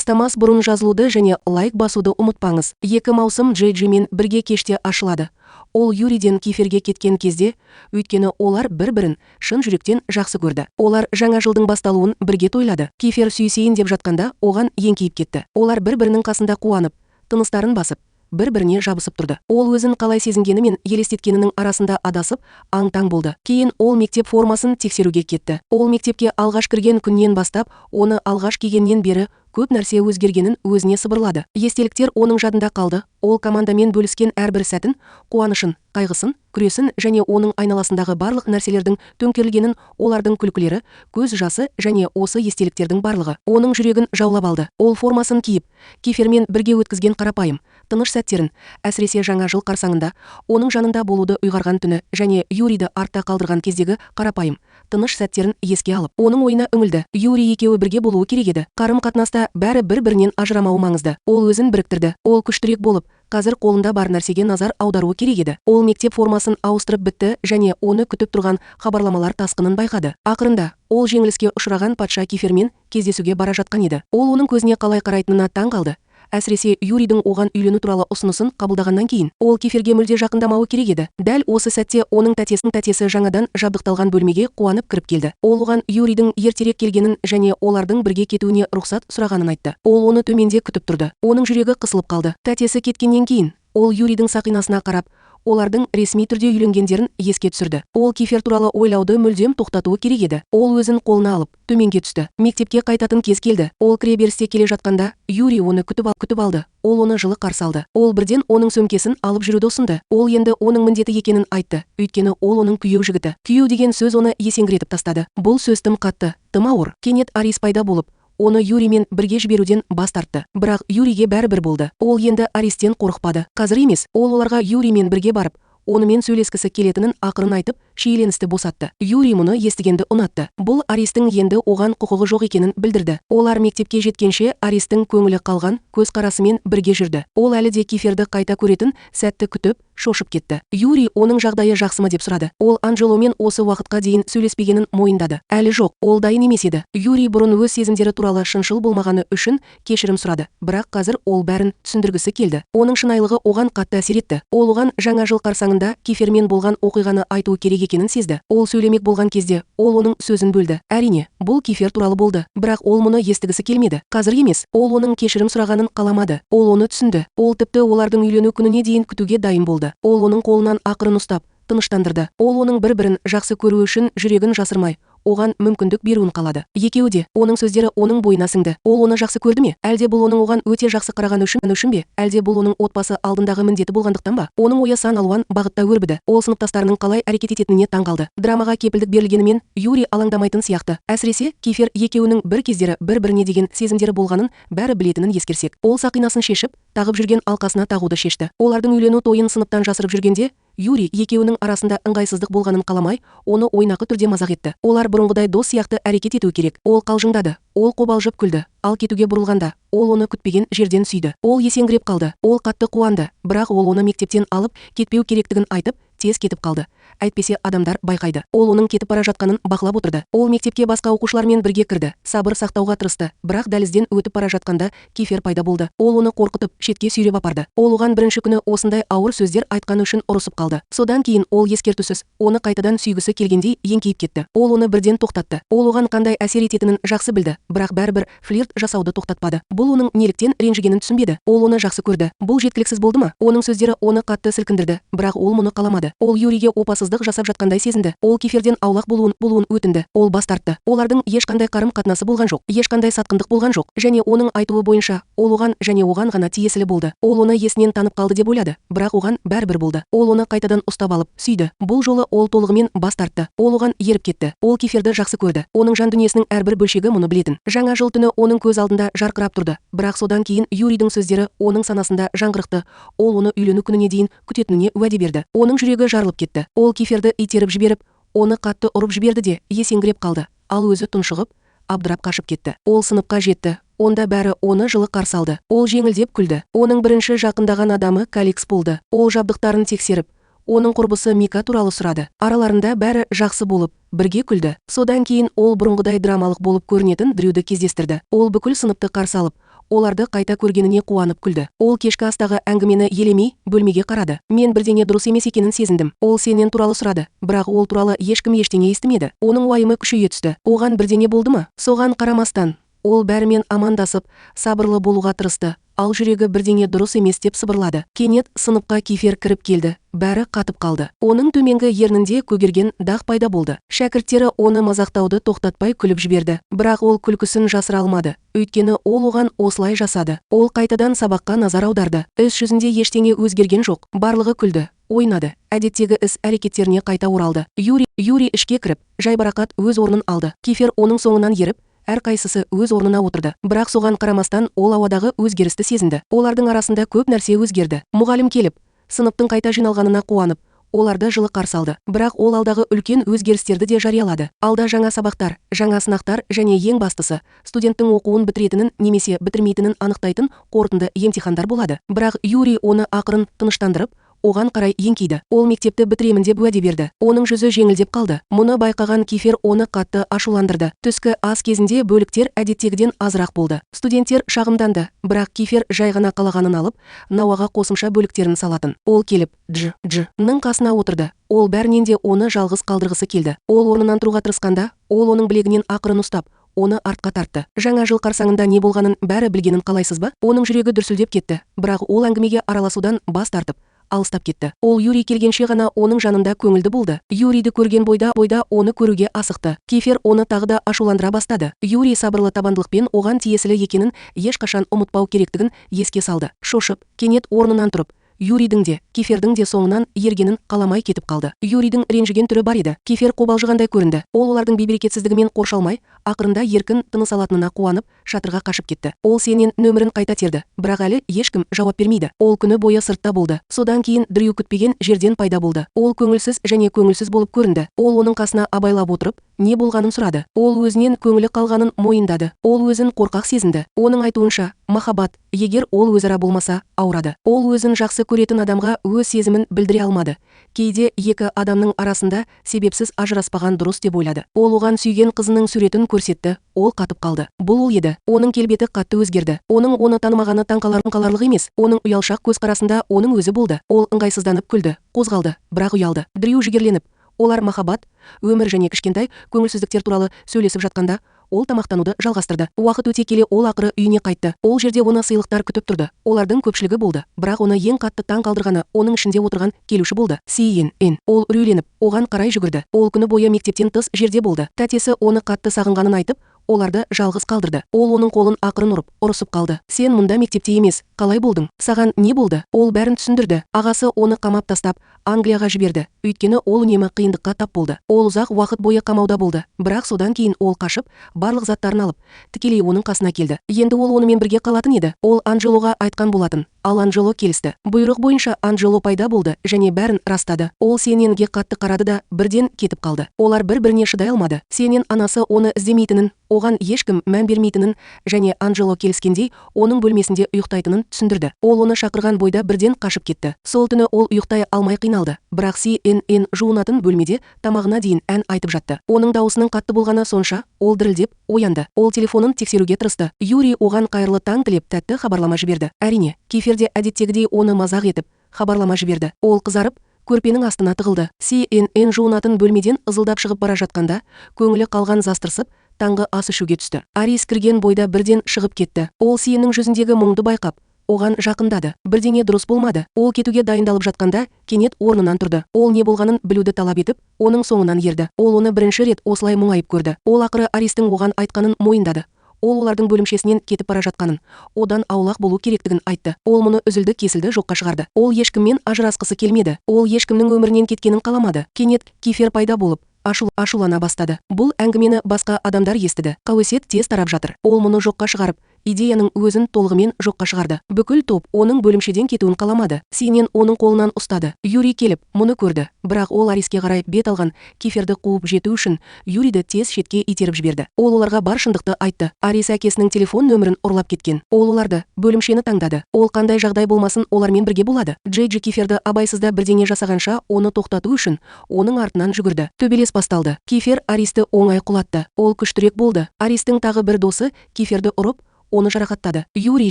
Бастамас бұрын жазылуды және лайк басуды ұмытпаңыз. 2 маусым Джейджимен бірге кеште ашылады. Ол Юриден Киферге кеткен кезде, өйткені олар бір-бірін шын жүректен жақсы көрді. Олар жаңа жылдың басталуын бірге тойлады. Кифер сүйісейін деп жатқанда оған еңкейіп кетті. Олар бір-бірінің қасында қуанып, тыныстарын басып, бір-біріне жабысып тұрды. Ол өзін қалай сезінгені мен елестеткенінің арасында адасып, аң-таң болды. Кейін ол мектеп формасын тексеруге кетті. Ол мектепке алғаш кірген күннен бастап, оны алғаш кигеннен бері көп нәрсе өзгергенін өзіне сыбырлады. Естеліктер оның жадында қалды. Ол командамен бөліскен әрбір сәтін, қуанышын, қайғысын, күресін және оның айналасындағы барлық нәрселердің төңкерілгенін, олардың күлкілері, көз жасы және осы естеліктердің барлығы оның жүрегін жаулап алды. Ол формасын киіп, Кифермен бірге өткізген қарапайым, тыныш сәттерін, әсіресе жаңа жыл қарсаңында, оның жанында болуды ұйғарған түні және Юриді артта қалдырған кездегі қарапайым, тыныш сәттерін еске алып, оның ойына үңілді. Юрий екеуі бірге болуы керек еді. Қарым-қатынаста бәрі бір-бірінен ажырамауы маңызды. Ол өзін біріктірді. Ол күштірек болып, қазір қолында бар нәрсеге назар аударуы керек еді. Ол мектеп формасын ауыстырып бітті және оны күтіп тұрған хабарламалар тасқынын байқады. Ақырында ол жеңіліске ұшыраған патша Кифермен кездесуге бара жатқан еді. Ол оның көзіне қалай қарайтынына таң қалды. Әсіресе Юридің оған үйлену туралы ұсынысын қабылдағаннан кейін, ол Киферге мүлде жақындамауы керек еді. Дәл осы сәтте оның тәтесінің тәтесі жаңадан жабдықталған бөлмеге қуанып кіріп келді. Ол оған Юридің ертерек келгенін және олардың бірге кетуіне рұқсат сұрағанын айтты. Ол оны төменде күтіп тұрды. Оның жүрегі қысылып қалды. Тәтесі кеткеннен кейін, ол Юридің сақинасына қарап, олардың ресми түрде үйленгендерін еске түсірді. Ол Кифер туралы ойлауды мүлдем тоқтатуы керек еді. Ол өзін қолына алып, төменге түсті. Мектепке қайтатын кез келді. Ол кіреберісте келе жатқанда, Юрий оны күтіп алды. Ол оны жылы қарсы алды. Ол бірден оның сөмкесін алып жүруді ұсынды. Ол енді оның міндеті екенін айтты. Өйткені ол оның күйеу жігіті. Күйеу деген сөз оны есеңгіретіп тастады. Бұл сөз тым қатты, тым ауыр. Кенет Арис пайда болып, оны Юримен бірге жіберуден бас тартты. Бірақ Юриге бәрібір болды. Ол енді Аристен қорықпады. Қазір емес, ол оларға Юримен бірге барып, онымен сөйлескісі келетінін ақырын айтып, шиеленісті босатты. Юрий мұны естігенді ұнатты. Бұл Аристің енді оған құқығы жоқ екенін білдірді. Олар мектепке жеткенше Аристің көңілі қалған көзқарасымен бірге жүрді. Ол әлі де Киферді қайта көретін сәтті күтіп, шошып кетті. Юрий оның жағдайы жақсы ма деп сұрады. Ол Анджеломен осы уақытқа дейін сөйлеспегенін мойындады. Әлі жоқ, ол дайын емес еді. Юрий бұрын өз сезімдері туралы шыншыл болмағаны үшін кешірім сұрады. Бірақ қазір ол бәрін түсіндіргісі келді. Оның шынайылығы оған қатты әсер етті. Ол оған жаңа жыл қарсаңында Кифермен болған оқиғаны айтуы керек екенін сезді. Ол сөйлемек болған кезде, ол оның сөзін бөлді. Әрине, бұл Кифер туралы болды. Бірақ ол мұны естігісі келмеді. Қазір емес, ол оның кешірім сұрағанын қаламады. Ол оны түсінді. Ол тіпті олардың үйлену күніне дейін күтуге дайын болды. Ол оның қолынан ақырын ұстап, тыныштандырды. Ол оның бір-бірін жақсы көруі үшін жүрегін жасырмай, оған мүмкіндік беруін қалады. Екеуі де, оның сөздері оның бойына сіңді. Ол оны жақсы көрді ме? Әлде бұл оның оған өте жақсы қарағаны үшін бе? Әлде бұл оның отбасы алдындағы міндеті болғандықтан ба? Оның ойы сан алуан бағытта өрбіді. Ол сыныптастарының қалай әрекет ететініне таң қалды. Драмаға кепілдік берілгенімен Юрий алаңдамайтын сияқты. Әсіресе Кифер екеуінің бір кездері бір-біріне деген сезімдері болғанын бәрі білетінін ескерсек. Ол сақинасын шешіп, тағып жүрген алқасына тағуды шешті. Олардың үйлену тойын сыныптан жасырып жүргенде, Юрий екеуінің арасында ыңғайсыздық болғанын қаламай, оны ойнақы түрде мазақ етті. Олар бұрынғыдай дос сияқты әрекет етуі керек. Ол қалжыңдады, ол қобалжып күлді. Ал кетуге бұрылғанда, ол оны күтпеген жерден сүйді. Ол есеңгіреп қалды, ол қатты қуанды, бірақ ол оны мектептен алып кетпеу керектігін айтып, тез кетіп қалды. Әйтпесе адамдар байқайды. Ол оның кетіп бара жатқанын бақылап отырды. Ол мектепке басқа оқушылармен бірге кірді. Сабыр сақтауға тырысты. Бірақ дәлізден өтіп бара жатқанда Кифер пайда болды. Ол оны қорқытып, шетке сүйреп апарды. Ол оған бірінші күні осындай ауыр сөздер айтқаны үшін ұрысып қалды. Содан кейін ол ескертусіз оны қайтадан сүйгісі келгендей еңкейіп кетті. Ол оны бірден тоқтатты. Ол оған қандай әсер ететінін жақсы білді, бірақ бәрібір флирт жасауды тоқтатпады. Бұл оның неліктен ренжігенін түсінбеді. Ол оны жақсы көрді. Бұл жеткіліксіз болды ма? Оның сөздері оны қатты сілкіндірді, бірақ ол мұны қаламады. Ол Юриге опасыздық жасап жатқандай сезінді. Ол Киферден аулақ болуын өтінді. Ол бас тартты. Олардың ешқандай қарым-қатынасы болған жоқ. Ешқандай сатқындық болған жоқ. Және оның айтуы бойынша, ол оған және оған ғана тиесілі болды. Ол оны есінен танып қалды деп ойлады, бірақ оған бәрібір болды. Ол оны қайтадан ұстап алып, сүйді. Бұл жолы ол толығымен бас тартты. Ол оған еріп кетті. Ол Киферді жақсы көрді. Оның жан дүниесінің әрбір бөлшегі мұны білетін. Жаңа жыл түні оның көз алдында жарқырап тұрды. Бірақ содан кейін Юридің сөздері оның санасында жаңғырықты. Ол оны үйлену күніне дейін күтетініне уәде берді. Оның жүрегі жарылып кетті. Ол Киферді итеріп жіберіп, оны қатты ұрып жіберді де есеңгіреп қалды. Ал өзі тұншығып, абдырап қашып кетті. Ол сыныпқа жетті. Онда бәрі оны жылы қарсы алды. Ол жеңілдеп күлді. Оның бірінші жақындаған адамы Каликс болды. Ол жабдықтарын тексеріп, оның құрбысы Мика туралы сұрады. Араларында бәрі жақсы болып, бірге күлді. Содан кейін ол бұрынғыдай драмалық болып көрінетін Дрюді кездестірді. Ол бүкіл сыныпты қарсы алып, Оларды қайта көргеніне қуанып күлді. Ол кешкі астағы әңгімені елемей, бөлмеге қарады. Мен бірдеңе дұрыс емес екенін сезіндім. Ол сенен туралы сұрады, бірақ ол туралы ешкім ештеңе естімеді. Оның уайымы күшейе түсті. Оған бірдеңе болды ма? Соған қарамастан, ол бәрімен амандасып, сабырлы болуға тырысты. Ал жүрегі бірдеңе дұрыс емес деп сыбырлады. Кенет сыныпқа Кифер кіріп келді. Бәрі қатып қалды. Оның төменгі ернінде көгерген дақ пайда болды. Шәкірттері оны мазақтауды тоқтатпай күліп жіберді. Бірақ ол күлкісін жасыра алмады. Өйткені ол оған осылай жасады. Ол қайтадан сабаққа назар аударды. Іс жүзінде ештеңе өзгерген жоқ. Барлығы күлді, ойнады. Әдеттегі іс әрекеттеріне қайта оралды. Юрий ішке кіріп, жайбарақат өз орнын алды. Кифер оның соңынан еріп, әрқайсысы өз орнына отырды. Бірақ соған қарамастан ол ауадағы өзгерісті сезінді. Олардың арасында көп нәрсе өзгерді. Мұғалім келіп, сыныптың қайта жиналғанына қуанып, оларды жылы қарсы алды. Бірақ ол алдағы үлкен өзгерістерді де жариялады. Алда жаңа сабақтар, жаңа сынақтар және ең бастысы, студенттің оқуын бітіретінін немесе бітірмейтінін анықтайтын қорытынды емтихандар болады. Бірақ Юрий оны ақырын тыныштандырып, оған қарай еңкейді. Ол мектепті бітіремін деп уәде берді. Оның жүзі жеңілдеп қалды. Мұны байқаған Кифер оны қатты ашуландырды. Түскі ас кезінде бөліктер әдеттегіден азырақ болды. Студенттер шағымданды, бірақ Кифер жай ғана қалағанын алып, науаға қосымша бөліктерін салатын. Ол келіп, Дж, Дж-ның қасына отырды. Ол бәрінен де оны жалғыз қалдырғысы келді. Ол орнынан тұруға тырысқанда, ол оның білегінен ақырын ұстап, оны артқа тартты. Жаңа жыл қарсаңында не болғанын бәрі білгенін қалайсыз ба? Оның жүрегі дүрсілдеп кетті, бірақ ол әңгімеге араласудан бас тартып, алыстап кетті. Ол Юрий келгенше ғана оның жанында көңілді болды. Юрийді көрген бойда оны көруге асықты. Кифер оны тағы да ашуландыра бастады. Юрий сабырлы табандылықпен оған тиесілі екенін ешқашан ұмытпау керектігін еске салды. Шошып, кенет орнынан тұрып, Юрийдің де, Кифердің де соңынан ергенін қаламай кетіп қалды. Юрийдің ренжіген түрі бар еді. Кифер қобалжығандай көрінді. Ол олардың бейберекетсіздігімен қоршалмай, ақырында еркін тыныс алатынына қуанып, шатырға қашып кетті. Ол сенен нөмірін қайта терді, бірақ әлі ешкім жауап бермейді. Ол күні бойы сыртта болды. Содан кейін Дрю күтпеген жерден пайда болды. Ол көңілсіз және көңілсіз болып көрінді. Ол оның қасына абайлап отырып, не болғанын сұрады. Ол өзінен көңілі қалғанын мойындады. Ол өзін қорқақ сезінді. Оның айтуынша, махаббат, егер ол өзара болмаса, ауырады. Ол өзін жақсы көретін адамға өз сезімін білдіре алмады. Кейде екі адамның арасында себепсіз ажыраспаған дұрыс деп ойлады. Ол оған сүйген қызының суретін көрсетті, ол қатып қалды. Бұл ол еді. Оның келбеті қатты өзгерді. Оның оны танымағаны таңқаларлық емес. Оның ұялшақ көзқарасында оның өзі болды. Ол ыңғайсызданып күлді, қозғалды, бірақ ұялды. Дрю жігерленіп, олар махаббат, өмір және кішкентай көңілсіздіктер туралы сөйлесіп жатқанда, ол тамақтануды жалғастырды. Уақыт өте келе ол ақыры үйіне қайтты. Ол жерде оны сыйлықтар күтіп тұрды. Олардың көпшілігі болды. Бірақ оны ең қатты таң қалдырғаны оның ішінде отырған келуші болды. CNN. Ол үрейленіп, оған қарай жүгірді. Ол күні бойы мектептен тыс жерде болды. Тәтесі оны қатты сағынғанын айтып, оларды жалғыз қалдырды. Ол оның қолын ақырын ұрып, ұрысып қалды. Сен мұнда мектепте емес, қалай болдың? Саған не болды? Ол бәрін түсіндірді. Ағасы оны қамап тастап, Англияға жіберді. Өйткені ол үнемі қиындыққа тап болды. Ол ұзақ уақыт бойы қамауда болды. Бірақ содан кейін ол қашып, барлық заттарын алып, тікелей оның қасына келді. Енді ол онымен бірге қалатын еді. Ол Анджелоға айтқан болатын. Ал Анджело келісті. Бұйрық бойынша Анджело пайда болды және бәрін растады. Ол Сененге қатты қарады да бірден кетіп қалды. Олар бір-біріне шыдай алмады. Сенен анасы оны іздемейтінін, оған ешкім мән бермейтінін және Анджело келіскендей оның бөлмесінде ұйықтайтынын түсіндірді. Ол оны шақырған бойда бірден қашып кетті. Сол түні ол ұйықтай алмай қиналды. Бірақ CNN жуынатын бөлмеде тамағына дейін ән айтып жатты. Оның дауысының қатты болғаны сонша, ол дірілдеп оянды. Ол телефонын тексеруге тырысты. Юрий оған қайырлы таң тілеп тәтті хабарлама жіберді. Әрине, Кифер де әдеттегідей оны мазақ етіп, хабарлама жіберді. Ол қызарып, көрпенің астына тығылды. CNN жуынатын бөлмеден ызылдап шығып бара жатқанда, көңілі қалған застырсып, таңғы ас ішуге түсті. Арис кірген бойда бірден шығып кетті. Ол Сиеннің жүзіндегі мұңды байқап, оған жақындады. Бірдеңе дұрыс болмады. Ол кетуге дайындалып жатқанда, кенет орнынан тұрды. Ол не болғанын білуді талап етіп, оның соңынан ерді. Ол оны бірінші рет осылай мұңайып көрді. Ол ақыры Аристің оған айтқанын мойындады. Ол олардың бөлімшесінен кетіп бара жатқанын, одан аулақ болу керектігін айтты. Ол мұны үзілді-кесілді жоққа шығарды. Ол ешкіммен ажырасқысы келмеді. Ол ешкімнің өмірінен кеткенін қаламады. Кенет Кифер пайда болып, ашулана бастады. Бұл әңгімені басқа адамдар естіді. Қауесет тез тарап жатыр. Ол мұны жоққа шығарып, идеяның өзін толығымен жоққа шығарды. Бүкіл топ оның бөлімшеден кетуін қаламады. Сенен оның қолынан ұстады. Юрий келіп, мұны көрді. Бірақ ол Ариске қарай бет алған Киферді қуып жету үшін Юрийді тез шетке итеріп жіберді. Ол оларға бар шындықты айтты. Арис әкесінің телефон нөмірін ұрлап кеткен. Ол оларды, бөлімшені таңдады. Ол қандай жағдай болмасын олармен бірге болады. Джейджи Киферді абайсызда бірдеңе жасағанша оны тоқтату үшін оның артынан жүгірді. Төбелес басталды. Кифер Аристі оңай құлатты. Ол күштірек болды. Аристің тағы бір досы Киферді ұрып, оны жарақаттады. Юрий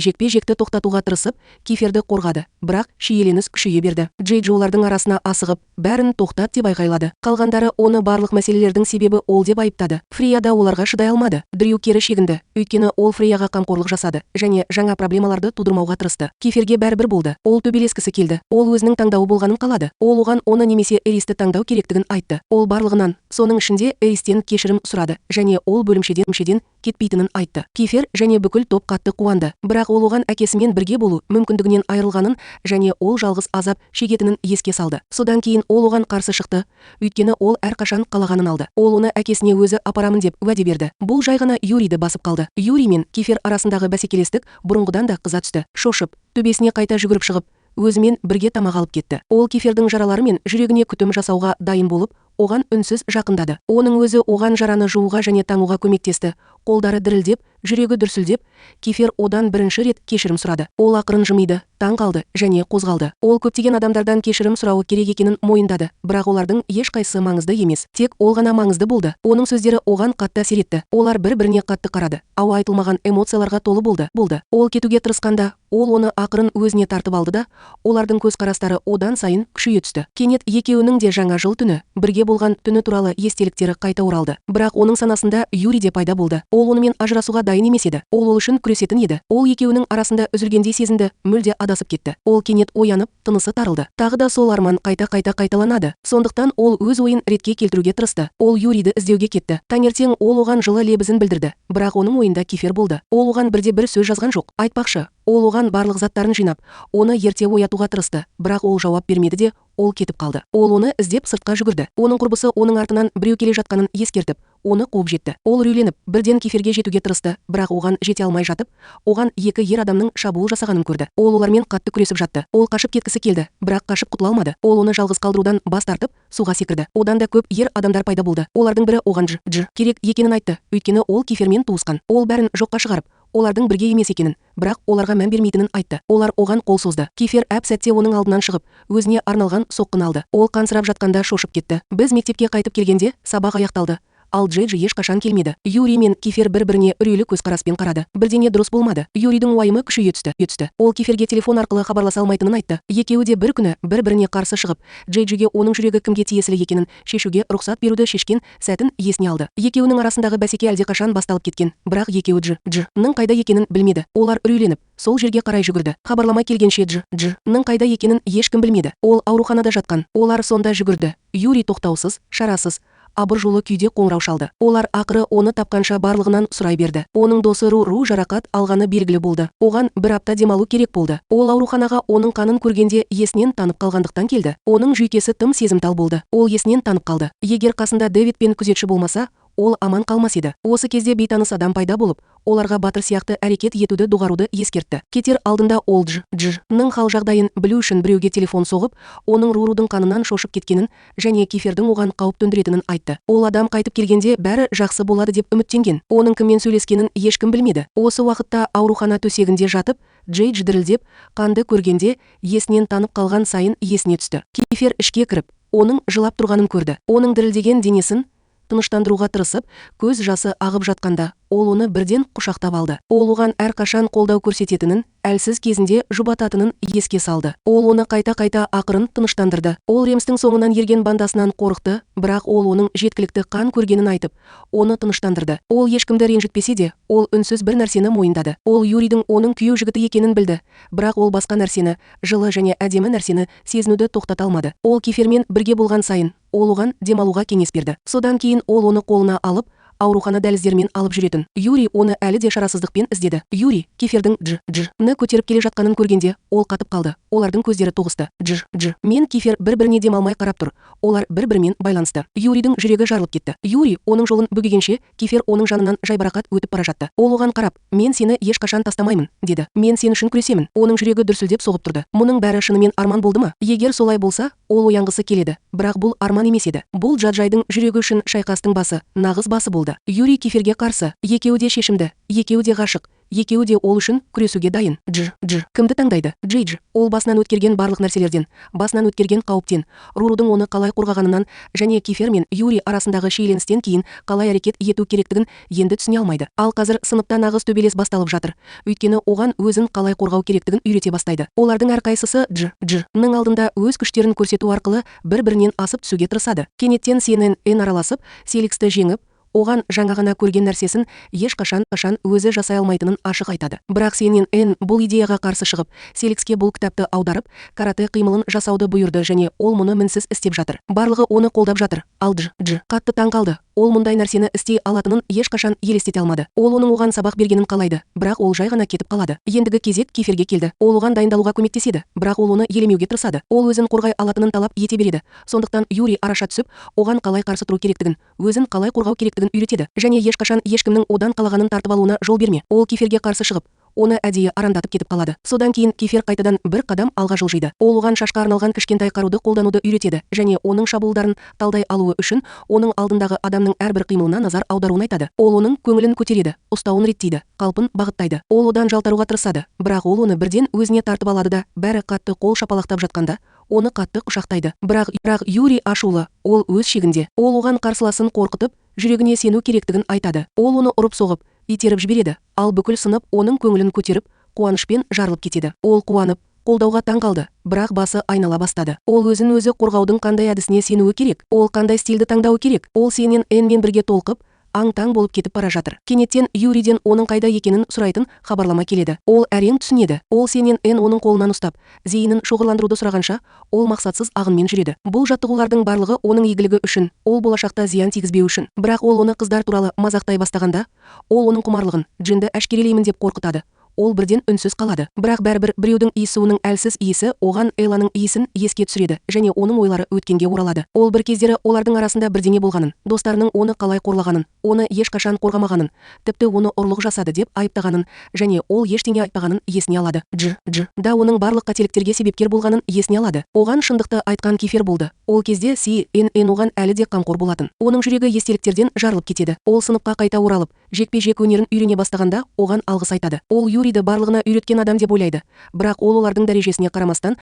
жекпе-жекті тоқтатуға тырысып, Киферді қорғады, бірақ шиеленіс күшейе берді. Джейджи олардың арасына асығып, бәрін тоқтат деп айғайлады. Қалғандары оны барлық мәселелердің себебі ол деп айыптады. Фрия да оларға шыдай алмады. Дрю кері шегінді, өйткені ол Фрияға қамқорлық жасады және жаңа проблемаларды тудырмауға тырысты. Киферге бәрібір болды. Ол төбелескісі келді. Ол өзінің таңдауы болғанын қалады. Ол оған оны немесе Эристі таңдау керектігін айтты. Ол барлығынан, соның ішінде Эристен кешірім сұрады және ол бөлімшеден кетпейтінін айтты. Кифер және бүкіл топ қатты қуанды. Бірақ ол оған әкесімен бірге болу мүмкіндігінен айырылғанын және ол жалғыз азап шегетінін еске салды. Содан кейін ол оған қарсы шықты, өйткені ол әрқашан қалағанын алды. Ол оны әкесіне өзі апарамын деп уәде берді. Бұл жай ғана Юрийді басып қалды. Юрий мен Кифер арасындағы бәсекелестік бұрынғыдан да қыза түсті. Шошып, төбесіне қайта жүгіріп шығып, өзімен бірге тамақ алып кетті. Ол Кифердің жаралары мен жүрегіне күтім жасауға дайын болып, оған үнсіз жақындады. Оның өзі оған жараны жууға және таңуға көмектесті. Қолдары дірілдеп, жүрегі дүрсілдеп, Кифер одан бірінші рет кешірім сұрады. Ол ақырын жымиды, таң қалды және қозғалды. Ол көптеген адамдардан кешірім сұрауы керек екенін мойындады, бірақ олардың ешқайсысы маңызды емес. Тек ол ғана маңызды болды. Оның сөздері оған қатты әсер етті. Олар бір-біріне қатты қарады. Ауа айтылмаған эмоцияларға толы болды. Ол кетуге тырысқанда, ол оны ақырын өзіне тартып алды да, олардың көзқарастары одан сайын күшейе түсті. Кенет екеуінің де жаңа жыл түні, бірге болған түні туралы естеліктері қайта оралды. Бірақ оның санасында Юрий де пайда болды. Ол онымен ажырасуға дайын емес еді. Ол үшін күресетін еді. Ол екеуінің арасында үзілгендей сезінді, мүлде адасып кетті. Ол кенет оянып, тынысы тарылды. Тағы да сол арман қайта-қайта қайталанады. Сондықтан ол өз ойын ретке келтіруге тырысты. Ол Юрийді іздеуге кетті. Таңертең ол оған жылы лебізін білдірді. Бірақ оның ойында Кифер болды. Ол оған бірде бір сөз жазған жоқ. Айтпақшы, ол оған барлық заттарын жинап, оны ерте оятуға тырысты. Бірақ ол жауап бермеді де, ол кетіп қалды. Ол оны іздеп сыртқа жүгірді. Оның құрбысы оның артынан біреу келе жатқанын ескертіп, оны қуып жетті. Ол үрейленіп, бірден Киферге жетуге тырысты, бірақ оған жете алмай жатып, оған екі ер адамның шабуыл жасағанын көрді. Ол олармен қатты күресіп жатты. Ол қашып кеткісі келді, бірақ қашып құтыла алмады. Ол оны жалғыз қалдырудан бас тартып, суға секірді. Одан да көп ер адамдар пайда болды. Олардың бірі оған Дж керек екенін айтты, өйткені ол Кифермен туысқан. Ол бәрін жоққа шығарып, олардың бірге емес екенін, бірақ оларға мән бермейтінін айтты. Олар оған қол созды. Кифер әп-сәтте оның алдынан шығып, өзіне арналған соққыны алды. Ол қансырап жатқанда шошып кетті. Біз мектепке қайтып келгенде сабақ аяқталды. Ал Джейджи ешқашан келмеді. Юрий мен Кифер бір-біріне үрейлі көзқараспен қарады. Бірдеңе дұрыс болмады. Юрийдің уайымы күшейе түсті. Ол Киферге телефон арқылы хабарласа алмайтынын айтты. Екеуі де бір күні бір-біріне қарсы шығып, Джейджиге оның жүрегі кімге тиесілі екенін шешуге рұқсат беруді шешкен сәтін есіне алды. Екеуінің арасындағы бәсеке әлдеқашан басталып кеткен, бірақ екеуі Дж-ның қайда екенін білмеді. Олар үрейленіп, сол жерге қарай жүгірді. Хабарлама келгенше Дж-ның қайда екенін ешкім білмеді. Ол ауруханада жатқан. Олар сонда жүгірді. Юрий тоқтаусыз, шарасыз, абыржулы күйде қоңырау шалды. Олар ақыры оны тапқанша барлығынан сұрай берді. Оның досы Ру жарақат алғаны белгілі болды. Оған бір апта демалу керек болды. Ол ауруханаға оның қанын көргенде есінен танып қалғандықтан келді. Оның жүйкесі тым сезімтал болды. Ол есінен танып қалды. Егер қасында Дэвид пен күзетші болмаса, ол аман қалмас еді. Осы кезде бейтаныс адам пайда болып, оларға батыр сияқты әрекет етуді доғаруды ескертті. Кетер алдында ол Дж-ның хал жағдайын білу үшін біреуге телефон соғып, оның Рурудың қанынан шошып кеткенін және Кифердің оған қауіп төндіретінін айтты. Ол адам қайтып келгенде бәрі жақсы болады деп үміттенген. Оның кіммен сөйлескенін ешкім білмеді. Осы уақытта аурухана төсегінде жатып, Джейдж дірілдеп, қанды көргенде есінен танып қалған сайын есіне түсті. Кифер ішке кіріп, оның жылап тұрғанын көрді. Оның дірілдеген денесін тыныштандыруға тырысып, көз жасы ағып жатқанда, ол оны бірден құшақтап алды. Ол оған әрқашан қолдау көрсететінін, әлсіз кезінде жұбататынын еске салды. Ол оны қайта-қайта ақырын тыныштандырды. Ол Ремстің соңынан ерген бандасынан қорықты, бірақ ол оның жеткілікті қан көргенін айтып, оны тыныштандырды. Ол ешкімді ренжітпесе де, ол үнсіз бір нәрсені мойындады. Ол Юрийдің оның күйеу жігіті екенін білді, бірақ ол басқа нәрсені, жылы және әдемі нәрсені сезінуді тоқтата алмады. Ол Кифермен бірге болған сайын, ол оған демалуға кеңес берді. Содан кейін ол оны қолына алып, аурухана дәліздерімен алып жүретін. Юрий оны әлі де шарасыздықпен іздеді. Юрий Кифердің Дж-ны көтеріп келе жатқанын көргенде, ол қатып қалды. Олардың көздері тоғысты. Дж мен Кифер бір-біріне демалмай қарап тұр. Олар бір-бірімен байланысты. Юрийдің жүрегі жарылып кетті. Юрий оның жолын бөгегенше, Кифер оның жанынан жайбарақат өтіп бара жатты. Ол оған қарап, «Мен сені ешқашан тастамаймын», деді. «Мен сен үшін күресемін». Оның жүрегі дүрсілдеп соғып тұрды. Мұның бәрі шынымен арман болды ма? Егер солай болса, ол оянғысы келеді. Бірақ бұл арман емес еді. Бұл Джаджайдың жүрегі үшін шайқастың басы, нағыз басы болды. қалды. Юрий Киферге қарсы. Екеуі де шешімді, екеуі де ғашық, екеуі де ол үшін күресуге дайын. Дж, Дж. Кімді таңдайды? Джейдж. Ол басынан өткерген барлық нәрселерден, басынан өткерген қауіптен, Рурудың оны қалай қорғағанынан және Кифер мен Юрий арасындағы шиеленістен кейін қалай әрекет ету керектігін енді түсіне алмайды. Ал қазір сыныпта нағыз төбелес басталып жатыр. Өйткені оған өзін қалай қорғау керектігін үйрете бастайды. Олардың әрқайсысы Дж, Дж ның алдында өз күштерін көрсету арқылы бір-бірінен асып түсуге тырысады. Кенеттен CNN араласып, Селиксті жеңіп, оған жаңа ғана көрген нәрсесін ешқашан қашан өзі жасай алмайтынын ашық айтады. Бірақ CNN бұл идеяға қарсы шығып, Селикске бұл кітапты аударып, карате қимылын жасауды бұйырды және ол мұны мінсіз істеп жатыр. Барлығы оны қолдап жатыр. Ал Дж, Дж қатты таң қалды. Ол мұндай нәрсені істей алатынын ешқашан елестете алмады. Ол оның оған сабақ бергенін қалайды, бірақ ол жай ғана кетіп қалады. Ендігі кезек Киферге келді. Ол оған дайындалуға көмектеседі, бірақ ол оны елемеуге тырысады. Ол өзін қорғай алатынын талап ете береді. Сондықтан Юрий араша түсіп, оған қалай қарсы тұру керектігін, өзін қалай қорғау керектігін үйретеді. Және ешқашан ешкімнің одан қалағанын тартып алуына жол берме. Ол Киферге қарсы шығып, оны әдейі арандатып кетіп қалады. Содан кейін Кифер қайтадан бір қадам алға жылжиды. Ол оған шашқа арналған кішкентай қаруды қолдануды үйретеді және оның шабуылдарын талдай алуы үшін оның алдындағы адамның әрбір қимылына назар аударуын айтады. Ол оның көңілін көтереді, ұстауын реттейді, қалпын бағыттайды. Ол одан жалтаруға тырысады, бірақ ол оны бірден өзіне тартып алады да, бәрі қатты қол шапалақтап жатқанда оны қатты құшақтайды. Бірақ Юрий ашулы, ол өз шегінде. Ол оған қарсыласын қорқытып, жүрегіне сену керектігін айтады. Ол оны ұрып соғып, итеріп жібереді, ал бүкіл сынып оның көңілін көтеріп, қуанышпен жарылып кетеді. Ол қуанып, қолдауға таң қалды, бірақ басы айнала бастады. Ол өзін өзі қорғаудың қандай әдісіне сенуі керек? Ол қандай стильді таңдауы керек? Ол CNN мен бірге толқып, аң-таң болып кетіп бара жатыр. Кенеттен Юрийден оның қайда екенін сұрайтын хабарлама келеді. Ол әрең түсінеді. Ол CNN оның қолынан ұстап, зейінін шоғырландыруды сұрағанша, ол мақсатсыз ағынмен жүреді. Бұл жаттығулардың барлығы оның игілігі үшін, ол болашақта зиян тигізбеу үшін. Бірақ ол оны қыздар туралы мазақтай бастағанда, ол оның құмарлығын, Джинді әшкерелеймін деп қорқытады. Ол бірден үнсіз қалады. Бірақ бәрібір біреудің иісуінің әлсіз иісі оған Элланың иісін еске түсіреді және оның ойлары өткенге оралады. Ол бір кездері олардың арасында бірдеңе болғанын, достарының оны қалай қорлағанын, оны ешқашан қорғамағанын, тіпті оны ұрлық жасады деп айыптағанын және ол ештеңе айтпағанын есіне алады. Дж, Дж да оның барлық қателіктерге себепкер болғанын есіне алады. Оған шындықты айтқан Кифер болды. Ол кезде CNN оған әлі де қамқор болатын. Оның жүрегі естеліктерден жарылып кетеді. Ол сыныпқа қайта оралып, жекпе-жек өнерін үйрене бастағанда оған алғыс айтады. Ол Юрийді барлығына үйреткен адам деп ойлайды. Бірақ ол олардың дәрежесіне қарамастан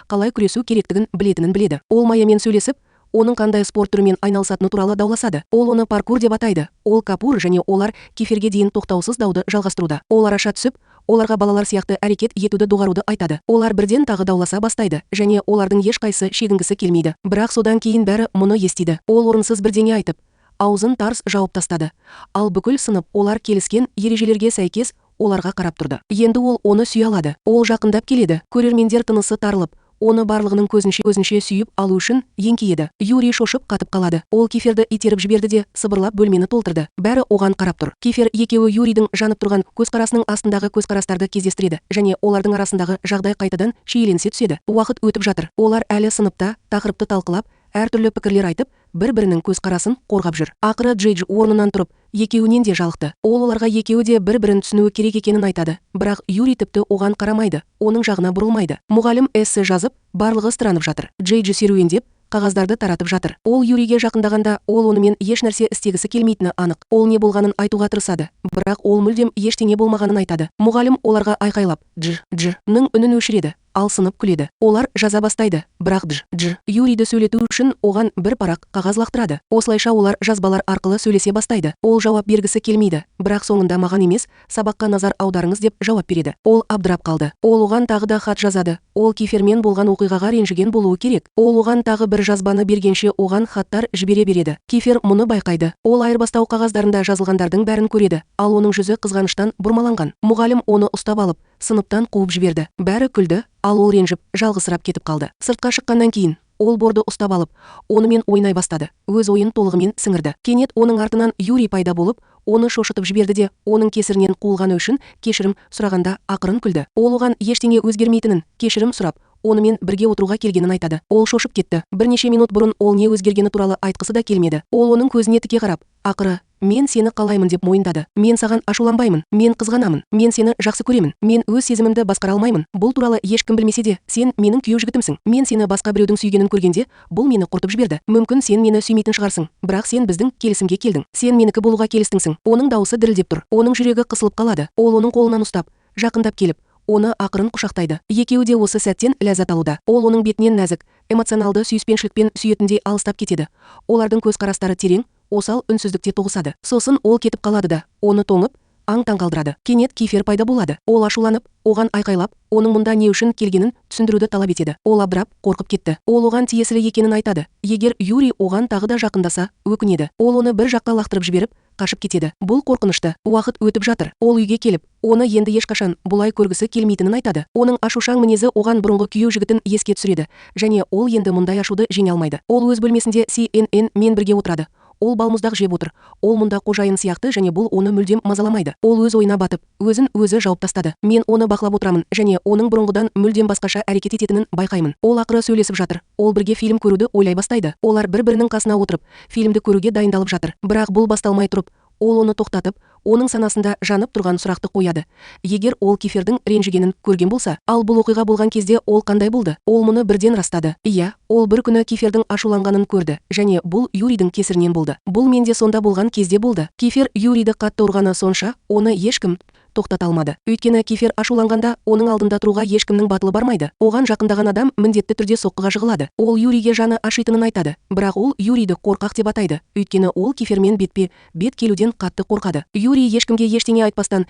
қалай күресу керектігін білетінін біледі. Ол Майямен сөйлесіп, оның қандай спорт түрімен айналысатыны туралы дауласады. Ол оны паркур деп атайды. Ол капур және олар Киферге дейін тоқтаусыз дауды жалғастыруда. Ол араша түсіп, оларға балалар сияқты әрекет етуді доғаруды айтады. Олар бірден тағы дауласа бастайды және олардың ешқайсы шегінгісі келмейді. Бірақ содан кейін бәрі мұны естиді. Ол орынсыз бірдеңе айтып, аузын тарс жауып тастады. Ал бүкіл сынып олар келіскен ережелерге сәйкес оларға қарап тұрды. Енді ол оны сүйе алады. Ол жақындап келеді. Көрермендер тынысы тарылып, оны барлығының көзінше сүйіп алу үшін еңкейеді. Юрий шошып қатып қалады. Ол Киферді итеріп жіберді де, сыбырлап бөлмені толтырды. Бәрі оған қарап тұр. Кифер екеуі Юрийдің жанып тұрған көзқарасының астындағы көзқарастарды кездестіреді және олардың арасындағы жағдай қайтадан шиеленісе түседі. Уақыт өтіп жатыр. Олар әлі сыныпта тақырыпты талқылап, әртүрлі пікірлер айтып, бір-бірінің көзқарасын қорғап жүр. Ақыры Джейдж орнынан тұрып, екеуінен де жалықты. Ол оларға екеуі де бір-бірін түсінуі керек екенін айтады. Бірақ Юрий тіпті оған қарамайды, оның жағына бұрылмайды. Мұғалім эссе жазып, барлығы ыстыранып жатыр. Джейдж серуендеп, қағаздарды таратып жатыр. Ол Юрийге жақындағанда, ол онымен еш нәрсе істегісі келмейтіні анық. Ол не болғанын айтуға тырысады, бірақ ол мүлдем ештеңе болмағанын айтады. Мұғалім оларға айқайлап, Дж, Дж ның үнін өшіреді, ал сынып күледі. Олар жаза бастайды, бірақ Дж, Дж Юрийді сөйлету үшін оған бір парақ қағаз лақтырады. Осылайша олар жазбалар арқылы сөйлесе бастайды. Ол жауап бергісі келмейді, бірақ соңында маған емес, сабаққа назар аударыңыз деп жауап береді. Ол абдырап қалды. Ол оған тағы да хат жазады. Ол Кифермен болған оқиғаға ренжіген болуы керек. Ол оған тағы бір жазбаны бергенше оған хаттар жібере береді. Кифер мұны байқайды. Ол айырбастау қағаздарында жазылғандардың бәрін көреді, ал оның жүзі қызғаныштан бұрмаланған. Мұғалім оны ұстап алып, сыныптан қуып жіберді. Бәрі күлді, ал ол ренжіп, жалғызсырап кетіп қалды. Сыртқа шыққаннан кейін ол борды ұстап алып, онымен ойнай бастады. Өз ойын толығымен сіңірді. Кенет оның артынан Юрий пайда болып, оны шошытып жіберді де, оның кесірінен қуылғаны үшін кешірім сұрағанда ақырын күлді. Ол оған ештеңе өзгермейтінін, кешірім сұрап, онымен бірге отыруға келгенін айтады. Ол шошып кетті. Бірнеше минут бұрын ол не өзгергені туралы айтқысы да келмеді. Ол оның көзіне тіке қарап, ақыры Мен сені қалаймын деп мойындады. Мен саған ашуланбаймын. Мен қызғанамын. Мен сені жақсы көремін. Мен өз сезімімді басқара алмаймын. Бұл туралы ешкім білмесе де, сен менің күйеу жігітімсің. Мен сені басқа біреудің сүйгенін көргенде, бұл мені құртып жіберді. Мүмкін сен мені сүймейтін шығарсың, бірақ сен біздің келісімге келдің. Сен менікі болуға келістіңсің. Оның дауысы дірілдеп тұр. Оның жүрегі қысылып қалады. Ол оның қолынан ұстап, жақындап келіп, оны ақырын құшақтайды. Екеуі де осы сәттен ләззат алуда. Ол оның бетінен нәзік, эмоционалды сүйіспеншілікпен сүйетіндей алыстап кетеді. Олардың көзқарастары терең, осал үнсіздікте тоғысады. Сосын ол кетіп қалады да, оны тоңып, аң-таң қалдырады. Кенет Кифер пайда болады. Ол ашуланып, оған айқайлап, оның мұнда не үшін келгенін түсіндіруді талап етеді. Ол абдырап, қорқып кетті. Ол оған тиесілі екенін айтады. Егер Юрий оған тағы да жақындаса, өкінеді. Ол оны бір жаққа лақтырып жіберіп, қашып кетеді. Бұл қорқынышты. Уақыт өтіп жатыр. Ол үйге келіп, оны енді ешқашан бұлай көргісі келмейтінін айтады. Оның ашушаң мінезі оған бұрынғы күйеу жігітін еске түсіреді. Және ол енді мұндай ашуды жеңе алмайды. Ол өз бөлмесінде CNN мен бірге отырады. Ол балмұздақ жеп отыр. Ол мұнда қожайын сияқты және бұл оны мүлдем мазаламайды. Ол өз ойына батып, өзін өзі жауып тастады. Мен оны бақылап отырамын және оның бұрынғыдан мүлдем басқаша әрекет ететінін байқаймын. Ол ақыры сөйлесіп жатыр. Ол бірге фильм көруді ойлай бастайды. Олар бір-бірінің қасына отырып, фильмді көруге дайындалып жатыр. Бірақ бұл басталмай тұрып, ол оны тоқтатып, оның санасында жанып тұрған сұрақты қояды. Егер ол Кифердің ренжігенін көрген болса, ал бұл оқиға болған кезде ол қандай болды? Ол мұны бірден растады. Иә, ол бір күні Кифердің ашуланғанын көрді, және бұл Юрийдің кесірінен болды. Бұл менде сонда болған кезде болды. Кифер Юрийді қатты ұрғаны сонша, оны ешкім тоқтата алмады. Өйткені Кифер ашуланғанда оның алдында тұруға ешкімнің батылы бармайды. Оған жақындаған адам міндетті түрде соққыға жығылады. Ол Юрийге жаны ашитынын айтады. Бірақ ол Юрийді қорқақ деп атайды. Өйткені ол Кифермен бетпе бет келуден қатты қорқады. Юрий ешкімге ештеңе айтпастан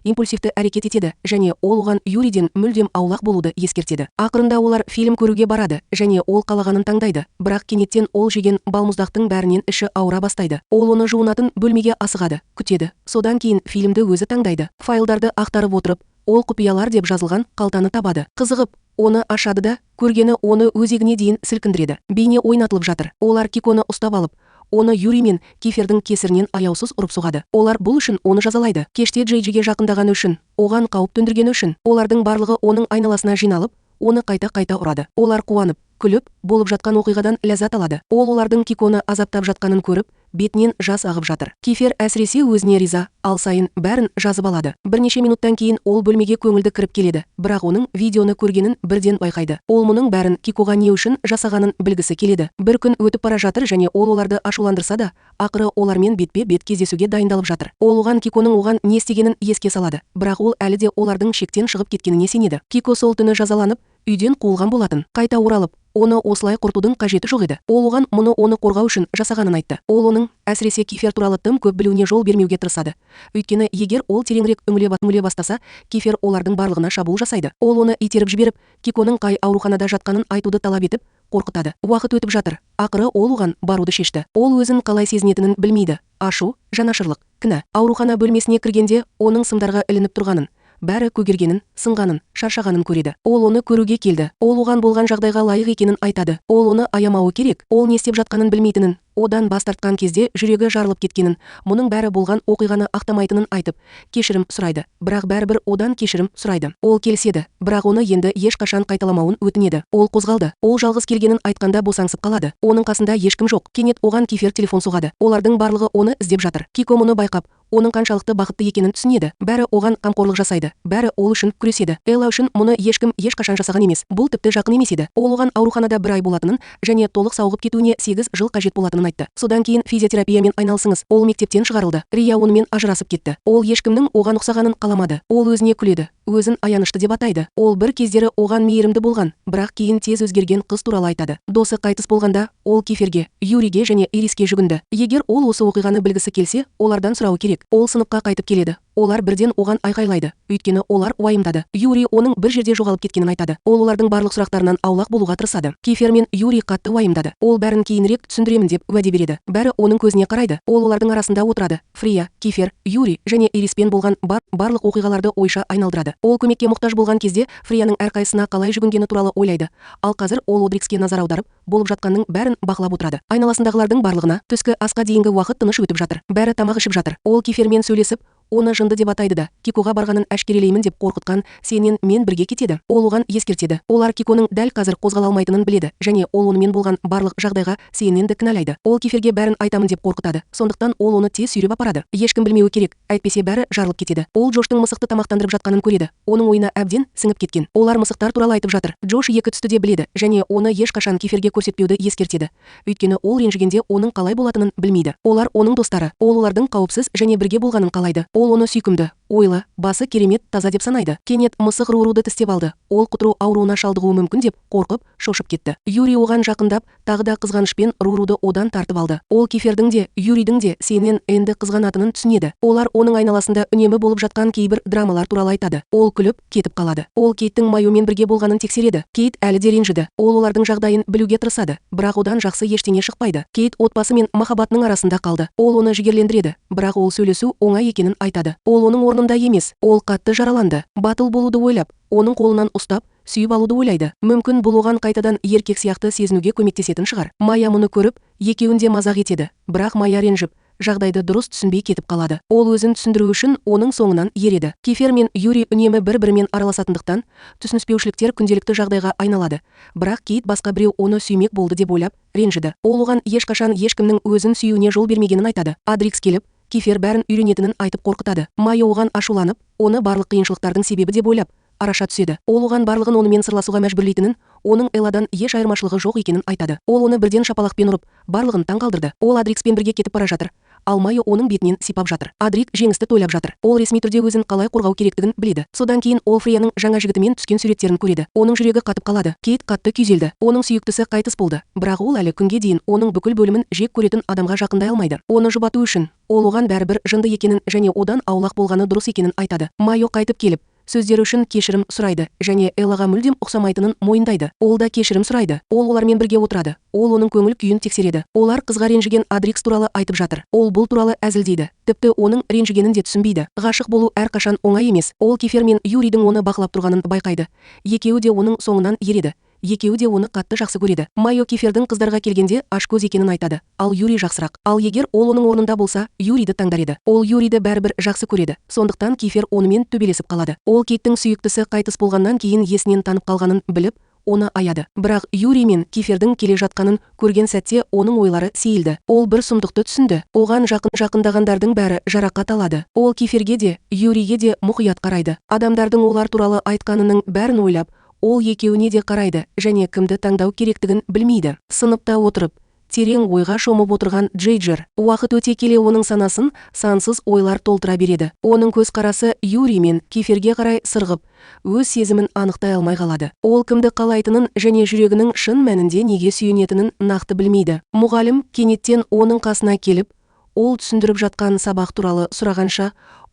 импульсивті әрекет етеді және ол оған Юрийден мүлдем аулақ болуды ескертеді. Ақырында олар фильм көруге барады және ол қалағанын таңдайды. Бірақ кенеттен ол жеген балмұздақтың бәрінен іші ауыра бастайды. Ол оны жуынатын бөлмеге асығады, күтеді. Содан кейін фильмді өзі таңдайды. Файлдарды ақтарып отырып, ол құпиялар деп жазылған қалтаны табады. Қызығып, оны ашады да, көргені оны өзегіне дейін сілкіндіреді. Бейне ойнатылып жатыр. Олар Киконы ұстап алып, оны Юрий мен Кифердің кесірінен аяусыз ұрып соғады. Олар бұл үшін оны жазалайды. Кеште Джейджиге жақындағаны үшін, оған қауіп төндіргені үшін, олардың барлығы оның айналасына жиналып, оны қайта-қайта ұрады. Олар қуанып, күліп, болып жатқан оқиғадан ләззат алады. Ол олардың Киконы азаптап жатқанын көріп, бетінен жас ағып жатыр. Кифер әсіресе өзіне риза, ал сайын бәрін жазып алады. Бірнеше минуттан кейін ол бөлмеге көңілді кіріп келеді, бірақ оның видеоны көргенін бірден байқайды. Ол мұның бәрін Кикоға не үшін жасағанын білгісі келеді. Бір күн өтіп бара жатыр және ол оларды ашуландырса да, ақыры олармен бетпе-бет кездесуге дайындалып жатыр. Ол оған Киконың оған не істегенін еске салады, бірақ ол әлі де олардың шектен шығып кеткеніне сенеді. Кико сол түні жазаланып, үйден қуылған болатын. Қайта оралып, оны осылай құртудың қажеті жоқ еді. Ол оған мұны оны қорғау үшін жасағанын айтты. Ол оның әсіресе Кифер туралы тым көп білуіне жол бермеуге тырысады. Өйткені егер ол тереңірек үңіле бастаса, Кифер олардың барлығына шабуыл жасайды. Ол оны итеріп жіберіп, Киконың қай ауруханада жатқанын айтуды талап етіп, қорқытады. Уақыт өтіп жатыр. Ақыры ол оған баруды шешті. Ол өзін қалай сезінетінін білмейді. Ашу, жанашырлық, кінә. Аурухана бөлмесіне кіргенде оның сымдарға ілініп тұрғанын, бәрі көгергенін, сынғанын, шаршағанын көреді. Ол оны көруге келді. Ол оған болған жағдайға лайық екенін айтады. Ол оны аямауы керек. Ол не істеп жатқанын білмейтінін, одан бас тартқан кезде жүрегі жарылып кеткенін, мұның бәрі болған оқиғаны ақтамайтынын айтып, кешірім сұрайды. Бірақ бәрібір одан кешірім сұрайды. Ол келіседі, бірақ оны енді ешқашан қайталамауын өтінеді. Ол қозғалды. Ол жалғыз келгенін айтқанда босаңсып қалады. Оның қасында ешкім жоқ. Кенет оған Кифер телефон соғады. Олардың барлығы оны іздеп жатыр. Кико мұны байқап, оның қаншалықты бақытты екенін түсінеді. Бәрі оған қамқорлық жасайды. Бәрі ол үшін күреседі. Элла үшін мұны ешкім ешқашан жасаған емес. Бұл тіпті жақын емес еді. Ол оған ауруханада бір ай болатынын және толық сауығып кетуіне 8 жыл қажет болатынын айтты. Содан кейін физиотерапиямен айналысыңыз. Ол мектептен шығарылды. Рия онымен ажырасып кетті. Ол ешкімнің оған ұқсағанын қаламады. Ол өзіне күледі. Өзін аянышты деп атайды. Ол бір кездері оған мейірімді болған, бірақ кейін тез өзгерген қыз туралы айтады. Досы қайтыс болғанда, ол Киферге, Юриге және Ириске жүгінді. Егер ол осы оқиғаны білгісі келсе, олардан сұрауы керек. Ол сыныпқа қайтып келеді. Олар бірден оған айқайлайды. Өйткені олар уайымдады. Юрий оның бір жерде жоғалып кеткенін айтады. Ол олардың барлық сұрақтарынан аулақ болуға тырысады. Кифер мен Юрий қатты уайымдады. Ол бәрін кейінірек түсіндіремін деп уәде береді. Бәрі оның көзіне қарайды. Ол олардың арасында отырады. Фрия, Кифер, Юрий және Ириспен болған барлық оқиғаларды ойша айналдырады. Ол көмекке мұқтаж болған кезде Фрияның әрқайсысына қалай жүгінгені туралы ойлайды. Ал қазір ол Одрикске назар аударып, болып жатқанның бәрін бақылап отырады. Айналасындағылардың барлығына түскі асқа дейінгі уақыт тыныш өтіп жатыр. Бәрі тамақ ішіп жатыр. Ол Кифермен сөйлесіп, Оны жынды деп атайды да, Кикоға барғанын әшкерелеймін деп қорқытқан CNN мен бірге кетеді. Ол оған ескертеді. Олар Киконың дәл қазір қозғала алмайтынын біледі және ол онымен болған барлық жағдайға CNN-ді кінәлайды. Ол Киферге бәрін айтамын деп қорқытады. Сондықтан ол оны тез сүйреп апарады. Ешкім білмеуі керек, әйтпесе бәрі жарылып кетеді. Ол Джоштың мысықты тамақтандырып жатқанын көреді. Оның ойына әбден сіңіп кеткен. Олар мысықтар туралы айтып жатыр. Джош екі түсті де біледі және оны ешқашан Киферге көрсетпеуді ескертеді. Өйткені ол ренжігенде оның қалай болатынын білмейді. Олар оның достары. Ол олардың қауіпсіз және бірге болғанын қалайды. Ол оны сүйкімді, ойлы, басы керемет таза деп санайды. Кенет мысық Руруды тістеп алды. Ол құтыру ауруына шалдығуы мүмкін деп қорқып, шошып кетті. Юрий оған жақындап, тағы да қызғанышпен Руруды одан тартып алды. Ол Кифердің де, Юрийдің де CNN-ді қызғанатынын түсінеді. Олар оның айналасында үнемі болып жатқан кейбір драмалар туралы айтады. Ол күліп, кетіп қалады. Ол Кейттің Майомен бірге болғанын тексереді. Кейт әлі де ренжіді. Ол олардың жағдайын білуге тырысады, бірақ одан жақсы ештеңе шықпайды. Кейт отбасы мен махаббатының арасында қалды. Ол оны жігерлендіреді, бірақ ол сөйлесу оңай екенін айтады. Ол оның орнында емес, ол қатты жараланды. Батыл болуды ойлап, оның қолынан ұстап, сүйіп алуды ойлайды. Мүмкін бұл оған қайтадан еркек сияқты сезінуге көмектесетін шығар. Майя мұны көріп, екеуін де мазақ етеді. Бірақ Майя ренжіп, жағдайды дұрыс түсінбей кетіп қалады. Ол өзін түсіндіру үшін оның соңынан ереді. Кифер мен Юрий үнемі бір-бірімен араласатындықтан, түсініспеушіліктер күнделікті жағдайға айналады. Бірақ Кейт басқа біреу оны сүймек болды деп ойлап, ренжіді. Ол оған ешқашан ешкімнің өзін сүюіне жол бермегенін айтады. Адрикс келіп, Кифер бәрін үйренетінін айтып қорқытады. Майя оған ашуланып, оны барлық қиыншылықтардың себебі деп ойлап, араша түседі. Ол оған барлығын онымен сырласуға мәжбүрлейтінін, оның Элладан еш айырмашылығы жоқ екенін айтады. Ол оны бірден шапалақпен ұрып, барлығын таң қалдырды. Ол Адрикспен бірге кетіп бара жатыр. Ал Майо оның бетінен сипап жатыр. Адрик жеңісті тойлап жатыр. Ол ресми түрде өзін қалай қорғау керектігін біледі. Содан кейін ол Фрияның жаңа жігітімен түскен суреттерін көреді. Оның жүрегі қатып қалады. Кейт қатты күйзелді. Оның сүйіктісі қайтыс болды. Бірақ ол әлі күнге дейін оның бүкіл бөлімін жек көретін адамға жақындай алмайды. Оны жұбату үшін ол оған бәрібір жынды екенін және одан аулақ болғаны дұрыс екенін айтады. Майо қайтып келіп, сөздері үшін кешірім сұрайды және Эллаға мүлдем ұқсамайтынын мойындайды. Ол да кешірім сұрайды. Ол олармен бірге отырады. Ол оның көңіл күйін тексереді. Олар қызға ренжіген Адрикс туралы айтып жатыр. Ол бұл туралы әзілдейді. Тіпті оның ренжігенін де түсінбейді. Ғашық болу әрқашан оңай емес. Ол Кифер мен Юрийдің оны бақылап тұрғанын байқайды. Екеуі де оның соңынан ереді. Екеуі де оны қатты жақсы көреді. Майо Кифердің қыздарға келгенде ашкөз екенін айтады. Ал Юрий жақсырақ. Ал егер ол оның орнында болса, Юрийді таңдар еді. Ол Юрийді бәрібір жақсы көреді. Сондықтан Кифер онымен төбелесіп қалады. Ол Кейттің сүйіктісі қайтыс болғаннан кейін есінен танып қалғанын біліп, оны аяды. Бірақ Юрий мен Кифердің келе жатқанын көрген сәтте оның ойлары сейілді. Ол бір сұмдықты түсінді. Оған жақындағандардың бәрі жарақат алады. Ол Киферге де, Юрийге де мұқият қарайды. Адамдардың олар туралы айтқанының бәрін ойлап, ол екеуіне де қарайды және кімді таңдау керектігін білмейді. Сыныпта отырып, терең ойға шомып отырған Джейджер. Уақыт өте келе оның санасын сансыз ойлар толтыра береді. Оның көзқарасы Юрий мен Киферге қарай сырғып, өз сезімін анықтай алмай қалады. Ол кімді қалайтынын және жүрегінің шын мәнінде неге сүйенетінін нақты білмейді. Мұғалім кенеттен оның қасына келіп, ол түсіндіріп жатқан сабақ туралы сұрағанша,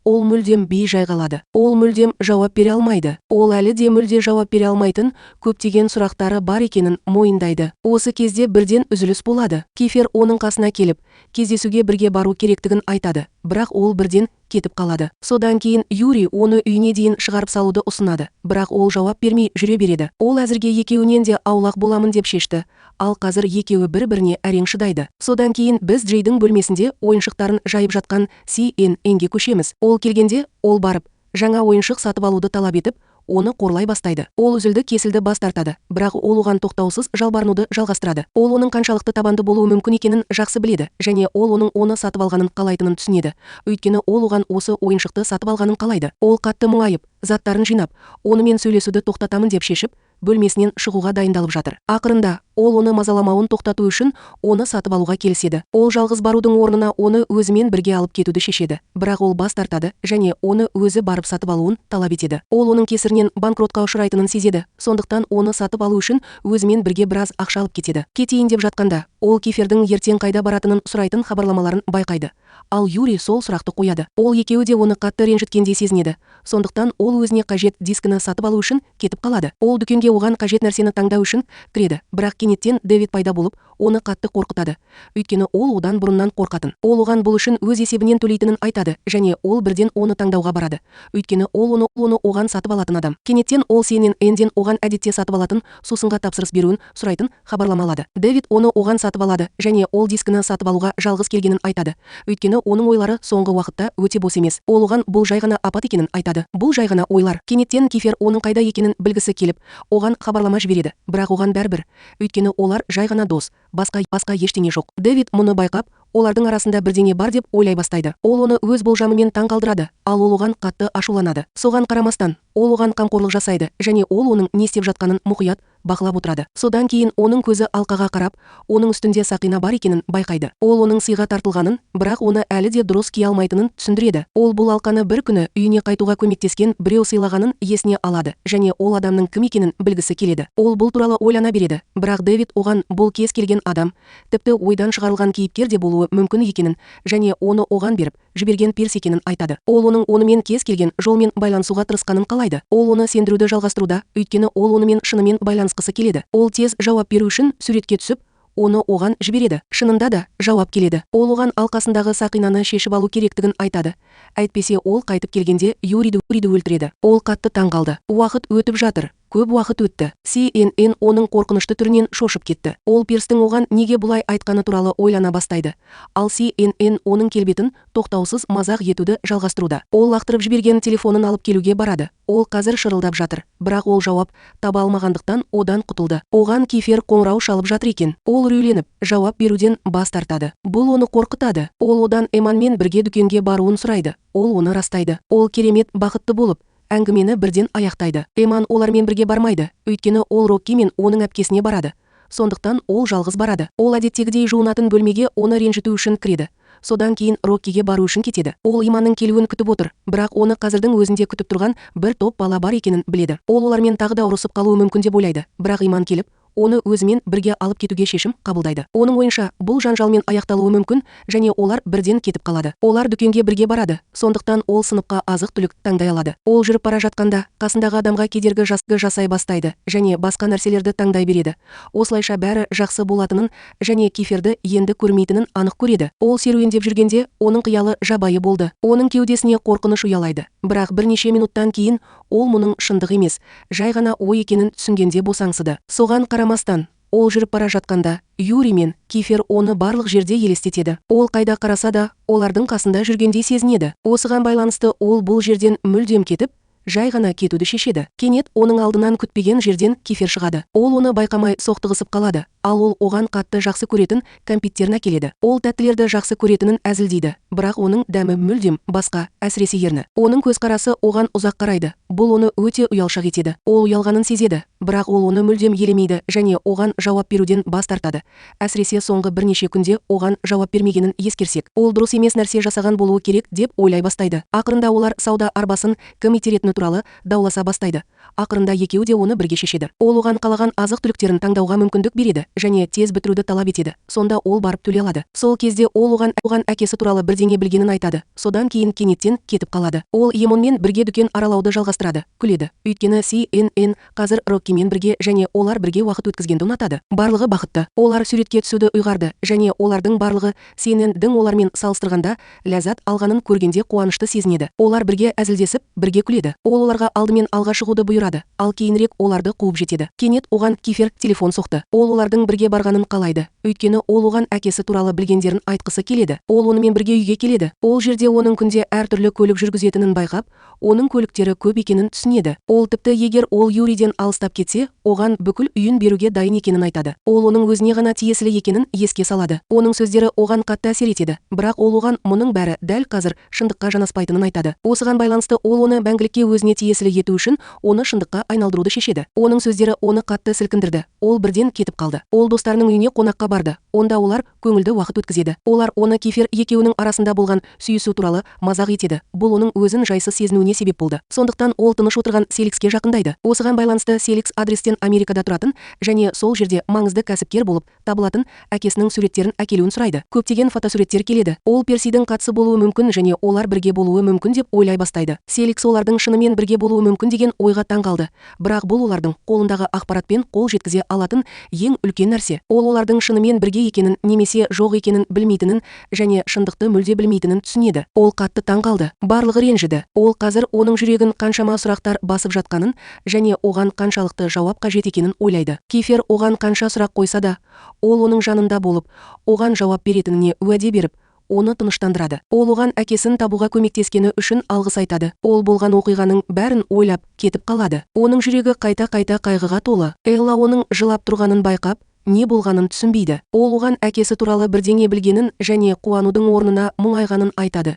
ол мүлдем бей-жай қалады. Ол мүлдем жауап бере алмайды. Ол әлі де мүлде жауап бере алмайтын көптеген сұрақтары бар екенін мойындайды. Осы кезде бірден үзіліс болады. Кифер оның қасына келіп, кездесуге бірге бару керектігін айтады. Бірақ ол бірден кетіп қалады. Содан кейін Юрий оны үйіне дейін шығарып салуды ұсынады. Бірақ ол жауап бермей жүре береді. Ол әзірге екеуінен де аулақ боламын деп шешті. Ал қазір екеуі бір-біріне әрең шыдайды. Содан кейін біз Джейдің бөлмесінде ойыншықтарын жайып жатқан CNN-ге көшеміз. Ол келгенде, ол барып, жаңа ойыншық сатып алуды талап етіп, оны қорлай бастайды. Ол үзілді кесілді бас тартады, бірақ ол оған тоқтаусыз жалбарынуды жалғастырады. Ол оның қаншалықты табанды болуы мүмкін екенін жақсы біледі және ол оның оны сатып алғанын қалайтынын түсінеді. Өйткені ол оған осы ойыншықты сатып алғанын қалайды. Ол қатты мұңайып, заттарын жинап, онымен сөйлесуді тоқтатамын деп шешіп, бөлмесінен шығуға дайындалып жатыр. Ақырында ол оны мазаламауын тоқтату үшін оны сатып алуға келіседі. Ол жалғыз барудың орнына оны өзімен бірге алып кетуді шешеді. Бірақ ол бас тартады және оны өзі барып сатып алуын талап етеді. Ол оның кесірінен банкротқа ұшырайтынын сезеді. Сондықтан оны сатып алу үшін өзімен бірге біраз ақша алып кетеді. Кетейін деп жатқанда, ол Кифердің ертең қайда баратынын сұрайтын хабарламаларын байқайды. Ал Юрий сол сұрақты қояды. Ол екеуі де оны қатты ренжіткендей сезінеді. Сондықтан ол өзіне қажет дискіні сатып алу үшін кетіп қалады. Ол дүкенге оған қажет нәрсені таңдау үшін кіреді. Бірақ Кенеттен Дэвид пайда болып, оны қатты қорқытады. Өйткені ол одан бұрыннан қорқатын. Ол оған бұл үшін өз есебінен төлейтінін айтады және ол бірден оны таңдауға барады. Өйткені ол оны оған сатып алатын адам. Кенеттен ол CNN-ден оған әдетте сатып алатын сусынға тапсырыс беруін сұрайтын хабарлама алады. Дэвид оны оған сатып алады және ол дискіні сатып алуға жалғыз келгенін айтады. Өйткені оның ойлары соңғы уақытта өте бос емес. Ол оған бұл жай ғана апат екенін айтады. Бұл жай ғана ойлар. Кенеттен Кифер оның қайда екенін білгісі келіп, оған хабарлама жібереді. Бірақ оған бәрібір. Өйткені олар жай ғана дос, басқа ештеңе жоқ. Дэвид мұны байқап, олардың арасында бірдеңе бар деп ойлай бастайды. Ол оны өз болжамымен таң қалдырады, ал ол оған қатты ашуланады. Соған қарамастан, ол оған қамқорлық жасайды және ол оның не істеп жатқанын мұқият бақылап отырады. Содан кейін оның көзі алқаға қарап, оның үстінде сақина бар екенін байқайды. Ол оның сыйға тартылғанын, бірақ оны әлі де дұрыс кие алмайтынын түсіндіреді. Ол бұл алқаны бір күні үйіне қайтуға көмектескен біреу сыйлағанын есіне алады және ол адамның кім екенін білгісі келеді. Ол бұл туралы ойлана береді, бірақ Дэвид оған бұл кез келген адам, тіпті ойдан шығарылған кейіпкер де болуы мүмкін екенін және оны оған беріп жіберген Пирс екенін айтады. Ол оның онымен кез келген жолмен байланысуға тырысқанын қалайды. Ол оны сендіруді жалғастыруда, өйткені ол онымен шынымен байланысқысы келеді. Ол тез жауап беру үшін суретке түсіп, оны оған жібереді. Шынында да жауап келеді. Ол оған алқасындағы сақинаны шешіп алу керектігін айтады. Әйтпесе ол қайтып келгенде Юриді өлтіреді. Ол қатты таң қалды. Уақыт өтіп жатыр. Көп уақыт өтті. CNN оның қорқынышты түрінен шошып кетті. Ол Пирстің оған неге бұлай айтқаны туралы ойлана бастайды. Ал CNN оның келбетін тоқтаусыз мазақ етуді жалғастыруда. Ол лақтырып жіберген телефонын алып келуге барады. Ол қазір шырылдап жатыр. Бірақ ол жауап таба алмағандықтан одан құтылды. Оған Кифер қоңырау шалып жатыр екен. Ол үрейленіп, жауап беруден бас тартады. Бұл оны қорқытады. Ол одан Эманмен бірге дүкенге баруын сұрайды. Ол оны растайды. Ол керемет бақытты болып, әңгімені бірден аяқтайды. Эман олармен бірге бармайды, өйткені ол Рокки мен оның әпкесіне барады. Сондықтан ол жалғыз барады. Ол әдеттегідей жуынатын бөлмеге оны ренжіту үшін кіреді. Содан кейін Роккиге бару үшін кетеді. Ол Иманның келуін күтіп отыр, бірақ оны қазірдің өзінде күтіп тұрған бір топ бала бар екенін біледі. Ол олармен тағы да ұрысып қалуы мүмкін деп ойлайды. Бірақ Иман келіп, оны өзімен бірге алып кетуге шешім қабылдайды. Оның ойынша, бұл жанжалмен аяқталуы мүмкін және олар бірден кетіп қалады. Олар дүкенге бірге барады, сондықтан ол сыныпқа азық-түлік таңдай алады. Ол жүріп бара жатқанда қасындағы адамға кедергі жасай бастайды және басқа нәрселерді таңдай береді. Осылайша бәрі жақсы болатынын және Киферді енді көрмейтінін анық көреді. Ол серуендеп жүргенде оның қиялы жабайы болды. Оның кеудесіне қорқыныш ұялайды. Бірақ бірнеше минуттан кейін ол мұның шындық емес, жай ғана ой екенін түсінгенде босаңсыды. Соған қарамастан, ол жүріп бара жатқанда Юрий мен Кифер оны барлық жерде елестетеді. Ол қайда қараса да, олардың қасында жүргендей сезінеді. Осыған байланысты ол бұл жерден мүлдем кетіп, жай ғана кетуді шешеді. Кенет оның алдынан күтпеген жерден Кифер шығады. Ол оны байқамай соқтығысып қалады, ал ол оған қатты жақсы көретін кәмпиттерін әкеледі. Ол тәттілерді жақсы көретінін әзілдейді, бірақ оның дәмі мүлдем басқа, әсіресе ерні. Оның көзқарасы оған ұзақ қарайды. Бұл оны өте ұялшақ етеді. Ол ұялғанын сезеді, бірақ ол оны мүлдем елемейді және оған жауап беруден бас тартады. Әсіресе соңғы бірнеше күнде оған жауап бермегенін ескерсек, ол дұрыс емес нәрсе жасаған болуы керек деп ойлай бастайды. Ақырында олар сауда арбасын кім итеретіні туралы дауласа бастайды. Ақырында екеуі де оны бірге шешеді. Ол оған қалаған азық-түліктерін таңдауға мүмкіндік береді және тез бітіруді талап етеді. Сонда ол барып төлей алады. Сол кезде ол оған әкесі туралы бірдеңе білгенін айтады. Содан кейін кенеттен кетіп қалады. Ол Емонмен бірге дүкен аралауды жалғастырады, күледі. Өйткені CNN қазір Роккимен бірге және олар бірге уақыт өткізгенді ұнатады. Барлығы бақытты. Олар суретке түсуді ұйғарды және олардың барлығы CNN-дің олармен салыстырғанда ләззат алғанын көргенде қуанышты сезінеді. Олар бірге әзілдесіп, бірге күледі. Ол оларға алдымен алға шығуды бұйырады, ал кейінірек оларды қуып жетеді. Кенет оған Кифер телефон соқты. Ол олардың бірге барғанын қалайды. Өйткені ол оған әкесі туралы білгендерін айтқысы келеді. Ол онымен бірге үйге келеді. Ол жерде оның күнде әртүрлі көлік жүргізетінін байқап, оның көліктері көп екенін түсінеді. Ол тіпті егер ол Юрийден алыстап кетсе, оған бүкіл үйін беруге дайын екенін айтады. Ол оның өзіне ғана тиесілі екенін еске салады. Оның сөздері оған қатты әсер етеді, бірақ ол оған мұның бәрі дәл қазір шындыққа жанаспайтынын айтады. Осыған байланысты ол оны мәңгілікке өзіне тиесілі ету үшін оны шындыққа айналдыруды шешеді. Оның сөздері оны қатты сілкіндірді. Ол бірден кетіп қалды. Ол достарының үйіне қонаққа барды. Онда олар көңілді уақыт өткізеді. Олар оны Кифер екеуінің арасында болған сүйісу туралы мазақ етеді. Бұл оның өзін жайсыз сезінуіне себеп болды. Сондықтан ол тыныш отырған Селикске жақындайды. Осыған байланысты Селикс адрестен Америкада тұратын және сол жерде маңызды кәсіпкер болып табылатын әкесінің суреттерін әкелуін сұрайды. Көптеген фотосуреттер келеді. Ол Персидің қатысы болуы мүмкін және олар бірге болуы мүмкін деп ойлай бастайды. Селикс олардың шынымен шынымен бірге болуы мүмкін деген ойға таң қалды. Бірақ бұл олардың қолындағы ақпаратпен қол жеткізе алатын ең үлкен нәрсе. Ол олардың шынымен бірге екенін немесе жоқ екенін білмейтінін және шындықты мүлде білмейтінін түсінеді. Ол қатты таң қалды. Барлығы ренжіді. Ол қазір оның жүрегін қаншама сұрақтар басып жатқанын және оған қаншалықты жауап қажет екенін ойлайды. Кифер оған қанша сұрақ қойса да, ол оның жанында болып, оған жауап беретініне уәде беріп, оны тыныштандырады. Ол оған әкесін табуға көмектескені үшін алғыс айтады. Ол болған оқиғаның бәрін ойлап кетіп қалады. Оның жүрегі қайта-қайта қайғыға толы. Элла оның жылап тұрғанын байқап, не болғанын түсінбейді. Ол оған әкесі туралы бірдеңе білгенін және қуанудың орнына мұңайғанын айтады.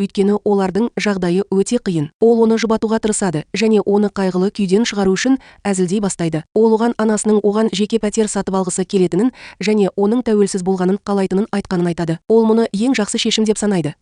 Өйткені олардың жағдайы өте қиын. Ол оны жұбатуға тырысады және оны қайғылы күйден шығару үшін әзілдей бастайды. Ол оған анасының оған жеке пәтер сатып алғысы келетінін және оның тәуелсіз болғанын қалайтынын айтқанын айтады. Ол мұны ең жақсы шешім деп санайды.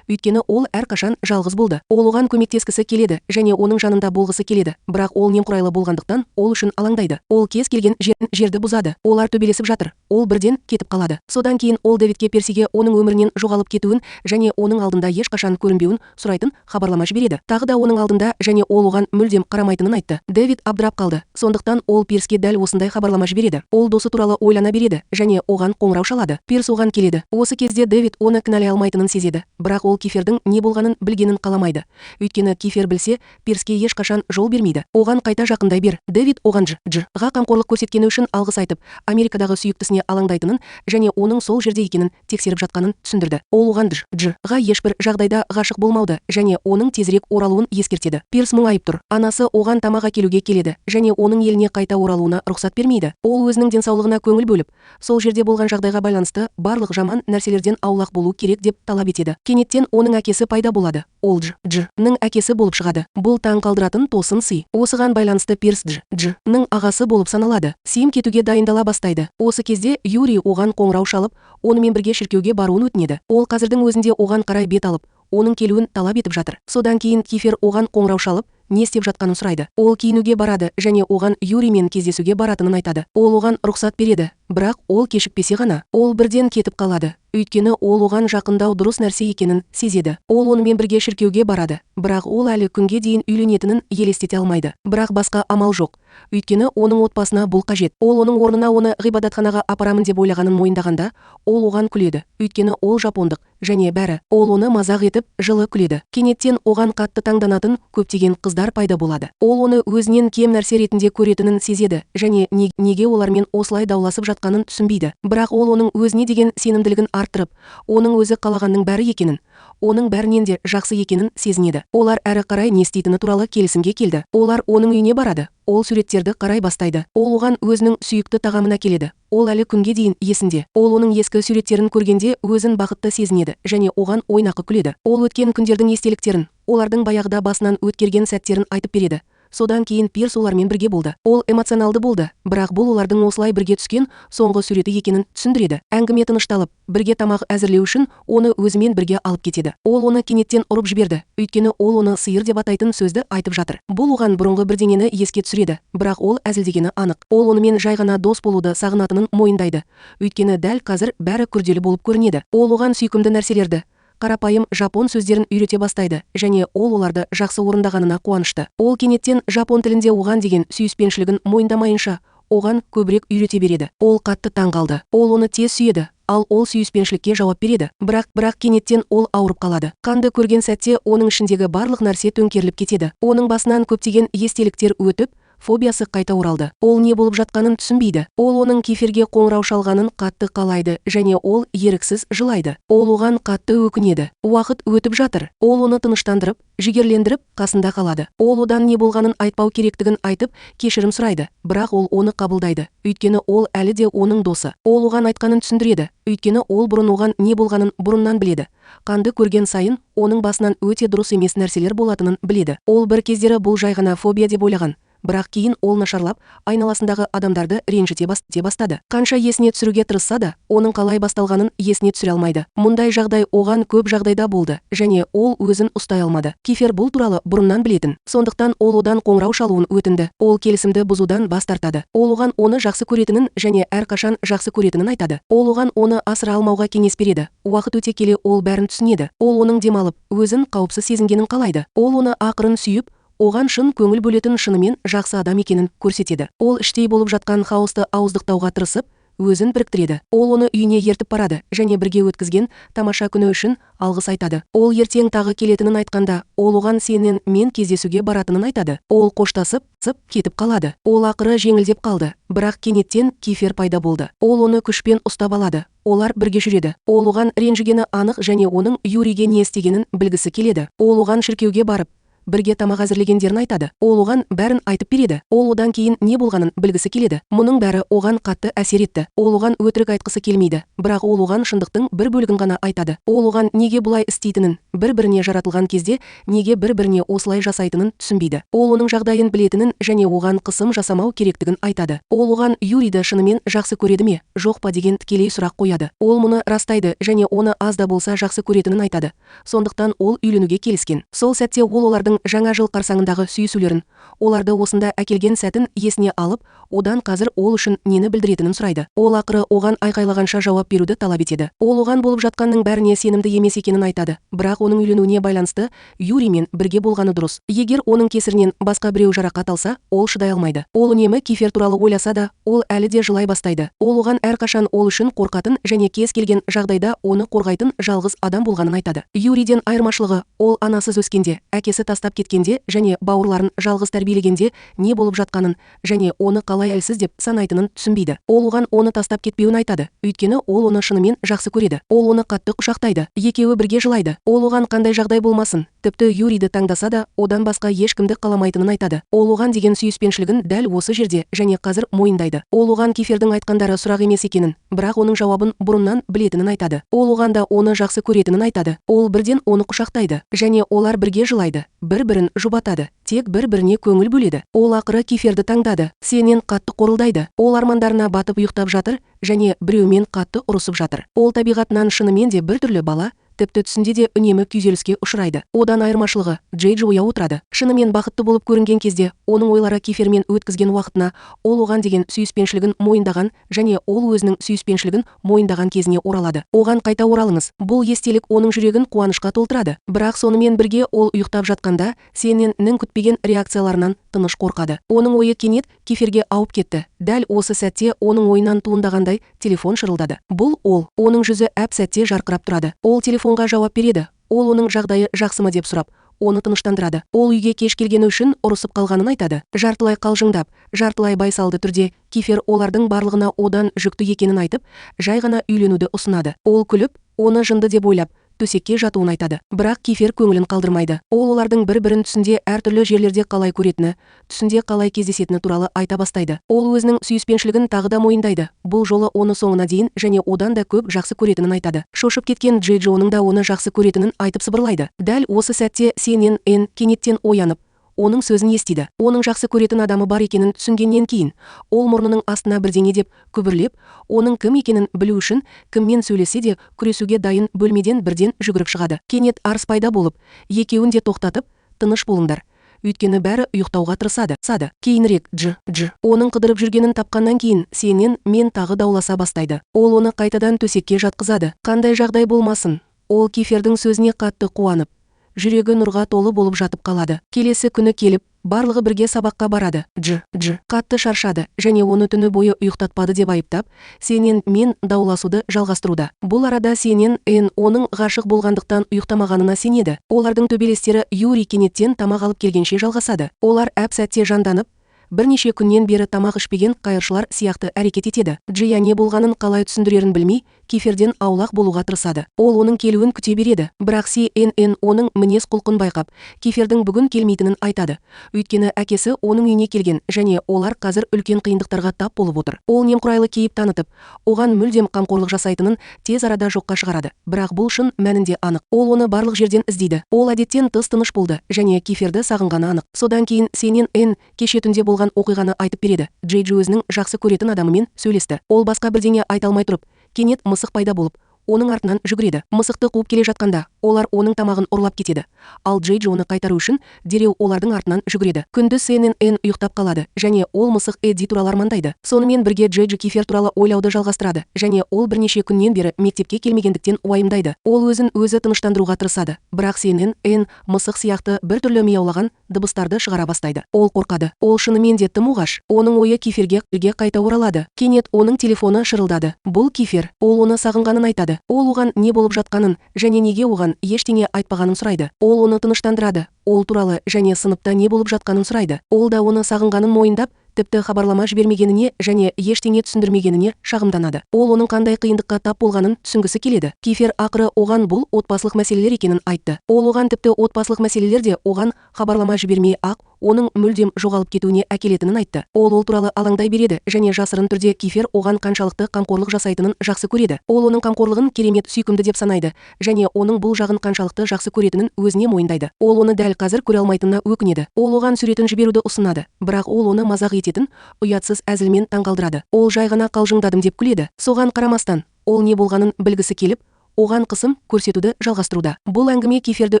Өйткені ол әрқашан жалғыз болды. Ол оған көмектескісі келеді және оның жанында болғысы келеді. Бірақ ол немқұрайлы болғандықтан ол үшін алаңдайды. Ол кез келген жерді бұзады. Олар төбелесіп жатыр. Ол бірден кетіп қалады. Содан кейін ол Дэвидке Персиге оның өмірінен жоғалып кетуін және оның алдында ешқашан көрінбеуін сұрайтын хабарлама жібереді. Тағы да оның алдында және ол оған мүлдем қарамайтынын айтты. Дэвид абдырап қалды. Сондықтан ол Пирске дәл осындай хабарлама жібереді. Ол досы туралы ойлана береді және оған қоңырау шалады. Пирс оған келеді. Осы кезде Дэвид оны кінәлай алмайтынын сезеді. Бірақ ол Кифердің не болғанын білгенін қаламайды. Өйткені Кифер білсе, Пирске ешқашан жол бермейді. Оған қайта жақындай бер. Дэвид оған Дж.Ға қамқорлық көрсеткені үшін алғыс айтып, Америкадағы сүйіктісіне алаңдайтынын және оның сол жерде екенін тексеріп жатқанын түсіндірді. Ол оған Дж.Ға ешбір жағдайда ғашық болмауды және оның тезірек оралуын ескертеді. Пирс мұңайып тұр. Анасы оған тамақ әкелуге келеді және оның еліне қайта оралуына рұқсат бермейді. Ол өзінің денсаулығына көңіл бөліп, сол жерде болған жағдайға байланысты барлық жаман нәрселерден аулақ болу керек деп талап етеді. Кенеттен оның әкесі пайда болады. Ол Дж.Ның әкесі болып шығады. Бұл таң қалдыратын тосын сый. Осыған байланысты Пирс Дж.Ның ағасы болып саналады. Сим кетуге дайындала бастайды. Осы кезде Юрий оған қоңырау шалып, онымен бірге шіркеуге баруын өтінеді. Ол қазірдің өзінде оған қарай бет алып, оның келуін талап етіп жатыр. Содан кейін Кифер оған қоңырау шалып, не істеп жатқанын сұрайды. Ол киінуге барады және оған Юриймен кездесуге баратынын айтады. Ол оған рұқсат береді, бірақ ол кешікпесе ғана. Ол бірден кетіп қалады. Өйткені ол оған жақындау дұрыс нәрсе екенін сезеді. Ол онымен бірге шіркеуге барады, бірақ ол әлі күнге дейін үйленетінін елестете алмайды. Бірақ басқа амал жоқ. Өйткені оның отбасына бұл қажет. Ол оның орнына оны ғибадатханаға апарамын деп ойлағанын мойындағанда, ол оған күледі. Өйткені ол жапондық және бәрі. Ол оны мазақ етіп, жылы күледі. Кенеттен оған қатты таңданатын көптеген қыздар пайда болады. Ол оны өзінен кем нәрсе ретінде көретінін сезеді және неге олармен осылай дауласып жатқанын түсінбейді. Бірақ ол оның өзіне деген сенімділігін арттырып, оның өзі қалағанның бәрі екенін, оның бәрінен де жақсы екенін сезінеді. Олар әрі қарай не істейтіні туралы келісімге келді. Олар оның үйіне барады. Ол суреттерді қарай бастайды. Ол оған өзінің сүйікті тағамын әкеледі. Ол әлі күнге дейін есінде. Ол оның ескі суреттерін көргенде өзін бақытты сезінеді және оған ойнақы күледі. Ол өткен күндердің естеліктерін, олардың баяғыда басынан өткерген сәттерін айтып береді. Содан кейін Пирс олармен бірге болды. Ол эмоционалды болды, бірақ бұл олардың осылай бірге түскен соңғы суреті екенін түсіндіреді. Әңгіме тынышталып, бірге тамақ әзірлеу үшін оны өзімен бірге алып кетеді. Ол оны кенеттен ұрып жіберді, өйткені ол оны сиыр деп атайтын сөзді айтып жатыр. Бұл оған бұрынғы бірдеңені еске түсіреді, бірақ ол әзілдегені анық. Ол онымен жай ғана дос болуды сағынатынын мойындайды. Өйткені дәл қазір бәрі күрделі болып көрінеді. Ол оған сүйкімді нәрселерді, қарапайым жапон сөздерін үйрете бастайды және ол оларды жақсы орындағанына қуанышты. Ол кенеттен жапон тілінде оған деген сүйіспеншілігін мойындамайынша оған көбірек үйрете береді. Ол қатты таң қалды. Ол оны тез сүйеді, ал ол сүйіспеншілікке жауап береді. Бірақ кенеттен ол ауырып қалады. Қанды көрген сәтте оның ішіндегі барлық нәрсе төңкеріліп кетеді. Оның басынан көптеген естеліктер өтіп, фобиясы қайта оралды. Ол не болып жатқанын түсінбейді. Ол оның Киферге қоңырау шалғанын қатты қалайды және ол еріксіз жылайды. Ол оған қатты өкінеді. Уақыт өтіп жатыр. Ол оны тыныштандырып, жігерлендіріп қасында қалады. Ол одан не болғанын айтпау керектігін айтып, кешірім сұрайды. Бірақ ол оны қабылдайды. Өйткені ол әлі де оның досы. Ол оған айтқанын түсіндіреді. Өйткені ол бұрын оған не болғанын бұрыннан біледі. Қанды көрген сайын оның басынан өте дұрыс емес нәрселер болатынын біледі. Ол бір кездері бұл жай ғана фобия деп ойлаған. Бірақ кейін ол нашарлап, айналасындағы адамдарды ренжіте бастады. Қанша есіне түсіруге тырысса да, оның қалай басталғанын есіне түсіре алмайды. Мұндай жағдай оған көп жағдайда болды және ол өзін ұстай алмады. Кифер бұл туралы бұрыннан білетін. Сондықтан ол одан қоңырау шалуын өтінді. Ол келісімді бұзудан бас тартады. Ол оған оны жақсы көретінін және әрқашан жақсы көретінін айтады. Ол оған оны асыра алмауға кеңес береді. Уақыт өте келе ол бәрін түсінеді. Ол оның демалып, өзін қауіпсіз сезінгенін қалайды. Ол оны ақырын сүйіп, Оған шын көңіл бөлетін шынымен жақсы адам екенін көрсетеді. Ол іштей болып жатқан хаосты ауыздықтауға тырысып, өзін біріктіреді. Ол оны үйіне ертіп барады және бірге өткізген тамаша күні үшін алғыс айтады. Ол ертең тағы келетінін айтқанда, ол оған сенен мен кездесуге баратынын айтады. Ол қоштасып, сып кетіп қалады. Ол ақыры жеңілдеп қалды, бірақ кенеттен Кифер пайда болды. Ол оны күшпен ұстап алады. Олар бірге жүреді. Ол оған ренжігені анық және оның Юриге не істегенін білгісі келеді. Ол оған шіркеуге барып, бірге тамақ әзірлегендерін айтады. Ол оған бәрін айтып береді. Ол одан кейін не болғанын білгісі келеді. Мұның бәрі оған қатты әсер етті. Ол оған өтірік айтқысы келмейді, бірақ ол оған шындықтың бір бөлігін ғана айтады. Ол оған неге бұлай істейтінін, бір-біріне жаратылған кезде неге бір-біріне осылай жасайтынын түсінбейді. Ол оның жағдайын білетінін және оған қысым жасамау керектігін айтады. Ол оған Юриді шынымен жақсы көреді ме, жоқ па деген тікелей сұрақ қояды. Ол мұны растайды және оны аз да болса жақсы көретінін айтады. Сондықтан ол үйленуге келіскен. Сол сәтте ол олардың жаңа жыл қарсаңындағы сүйісулерін, оларды осында әкелген сәтін есіне алып, одан қазір ол үшін нені білдіретінін сұрайды. Ол ақыры оған айқайлағанша жауап беруді талап етеді. Ол оған болып жатқанның бәріне сенімді емес екенін айтады, бірақ оның үйленуіне байланысты Юримен бірге болғаны дұрыс. Егер оның кесірінен басқа біреу жарақат алса, ол шыдай алмайды. Ол үнемі Кифер туралы ойласа да, ол әлі де жылай бастайды. Ол оған әрқашан ол үшін қорқатын және кез келген жағдайда оны қорғайтын жалғыз адам болғанын айтады. Юриден айырмашылығы, ол анасыз өскенде, әкесі тастап кеткенде және бауырларын жалғыз тәрбиелегенде не болып жатқанын және оны қалай әлсіз деп санайтынын түсінбейді. Ол оған оны тастап кетпеуін айтады, өйткені ол оны шынымен жақсы көреді. Ол оны қатты құшақтайды. Екеуі бірге жылайды. Ол оған қандай жағдай болмасын, тіпті Юриді таңдаса да, одан басқа ешкімді қаламайтынын айтады. Ол оған деген сүйіспеншілігін дәл осы жерде және қазір мойындайды. Ол оған Кифердің айтқандары сұрақ емес екенін, бірақ оның жауабын бұрыннан білетінін айтады. Ол оған да оны жақсы көретінін айтады. Ол бірден оны құшақтайды және олар бірге жылайды, бір-бірін жұбатады, тек бір-біріне көңіл бөледі. Ол ақыры Киферді таңдады. Сенен қатты қорылдайды. Ол армандарына батып ұйықтап жатыр және біреумен қатты ұрысып жатыр. Ол табиғатынан шынымен де біртүрлі бала, тіпті түсінде де үнемі күйзеліске ұшырайды. Одан айырмашылығы, Джейджи ояу отырады. Шынымен бақытты болып көрінген кезде, оның ойлары Кифермен өткізген уақытына, ол оған деген сүйіспеншілігін мойындаған және ол өзінің сүйіспеншілігін мойындаған кезіне оралады. Оған қайта оралыңыз. Бұл естелік оның жүрегін қуанышқа толтырады. Бірақ сонымен бірге ол ұйықтап жатқанда, Сененнің күтпеген реакцияларынан тыныш қорқады. Оның ойы кенет Киферге ауып кетті. Дәл осы сәтте оның ойынан туындағандай телефон шырылдады. Бұл ол. Оның жүзі әп-сәтте жарқырап тұрады. Ол телефонға жауап береді. Ол оның жағдайы жақсы ма деп сұрап, оны тыныштандырады. Ол үйге кеш келгені үшін ұрысып қалғанын айтады. Жартылай қалжыңдап, жартылай байсалды түрде Кифер олардың барлығына одан жүкті екенін айтып, жай ғана үйленуді ұсынады. Ол күліп, оны жынды деп ойлап, төсекке жатуын айтады. Бірақ Кифер көңілін қалдырмайды. Ол олардың бір-бірін түсінде әртүрлі жерлерде қалай көретіні, түсінде қалай кездесетіні туралы айта бастайды. Ол өзінің сүйіспеншілігін тағы да мойындайды. Бұл жолы оны соңына дейін және одан да көп жақсы көретінін айтады. Шошып кеткен Джейджи оның да оны жақсы көретінін айтып сыбырлайды. Дәл осы сәтте Сенен Эн кенеттен оянып, оның сөзін естиді. Оның жақсы көретін адамы бар екенін түсінгеннен кейін, ол мұрнының астына бірдеңе деп күбірлеп, оның кім екенін білу үшін кіммен сөйлесе де күресуге дайын бөлмеден бірден жүгіріп шығады. Кенет арс пайда болып, екеуін де тоқтатып, тыныш болыңдар. Өйткені бәрі ұйықтауға тырысады. Кейінірек Дж. Оның қыдырып жүргенін тапқаннан кейін Сенен мен тағы дауласа бастайды. Ол оны қайтадан төсекке жатқызады. Қандай жағдай болмасын, ол Кифердің сөзіне қатты қуанып, жүрегі нұрға толы болып жатып қалады. Келесі күні келіп, барлығы бірге сабаққа барады. Дж. Қатты шаршады және оны түні бойы ұйықтатпады деп айыптап, Сенен мен дауласуды жалғастыруда. Бұл арада Сенен Эн оның ғашық болғандықтан ұйықтамағанына сенеді. Олардың төбелестері Юрий кенеттен тамақ алып келгенше жалғасады. Олар әп-сәтте жанданып, бірнеше күннен бері тамақ ішпеген қайыршылар сияқты әрекет етеді. Джия не болғанын қалай түсіндірерін білмей, Киферден аулақ болуға тырысады. Ол оның келуін күте береді, бірақ CNN оның мінез құлқын байқап, Кифердің бүгін келмейтінін айтады. Өйткені әкесі оның үйіне келген және олар қазір үлкен қиындықтарға тап болып отыр. Ол немқұрайлы кейіп танытып, оған мүлдем қамқорлық жасайтынын тез арада жоққа шығарады. Бірақ бұл шын мәнінде анық. Ол оны барлық жерден іздейді. Ол әдеттен тыс тыныш болды және Киферді сағынғаны анық. Содан кейін CNN кеше түнде болған оқиғаны айтып береді. Джейджи өзінің жақсы көретін адамымен сөйлесті. Ол басқа бірдеңе айта алмай тұрып, кенет мысық пайда болып, оның артынан жүгіреді. Мысықты қуып келе жатқанда, Олар оның тамағын ұрлап кетеді, ал Джейджи оны қайтару үшін дереу олардың артынан жүгіреді. Күндіз CNN ұйықтап қалады және ол мысық Эдди туралы армандайды. Сонымен бірге Джейджи Кифер туралы ойлауды жалғастырады және ол бірнеше күннен бері мектепке келмегендіктен уайымдайды. Ол өзін өзі тыныштандыруға тырысады, бірақ CNN мысық сияқты біртүрлі мияулаған дыбыстарды шығара бастайды. Ол қорқады. Ол шынымен де тым оғаш. Оның ойы Киферге қайта оралады. Кенет оның телефоны шырылдады. Бұл Кифер. Ол оны сағынғанын айтады. Ол оған не болып жатқанын және неге оған ештеңе айтпағанын сұрайды. Ол оны тыныштандырады. Ол туралы және сыныпта не болып жатқанын сұрайды. Ол да оны сағынғанын мойындап, тіпті хабарлама жібермегеніне және ештеңе түсіндірмегеніне шағымданады. Ол оның қандай қиындыққа тап болғанын түсінгісі келеді. Кифер ақыры оған бұл отбасылық мәселелер екенін айтты. Ол оған тіпті отбасылық мәселелер де оған хабарлама жібермей ақ оның мүлдем жоғалып кетуіне әкелетінін айтты. Ол ол туралы алаңдай береді және жасырын түрде Кифер оған қаншалықты қамқорлық жасайтынын жақсы көреді. Ол оның қамқорлығын керемет сүйкімді деп санайды және оның бұл жағын қаншалықты жақсы көретінін өзіне мойындайды. Ол оны дәл қазір көре алмайтынына өкінеді. Ол оған суретін жіберуді ұсынады, бірақ ол оны мазақ ететін ұятсыз әзілмен таңғалдырады. Ол жай ғана қалжыңдадым деп күледі. Соған қарамастан, ол не болғанын білгісі келіп, оған қысым көрсетуді жалғастыруда. Бұл әңгіме Киферді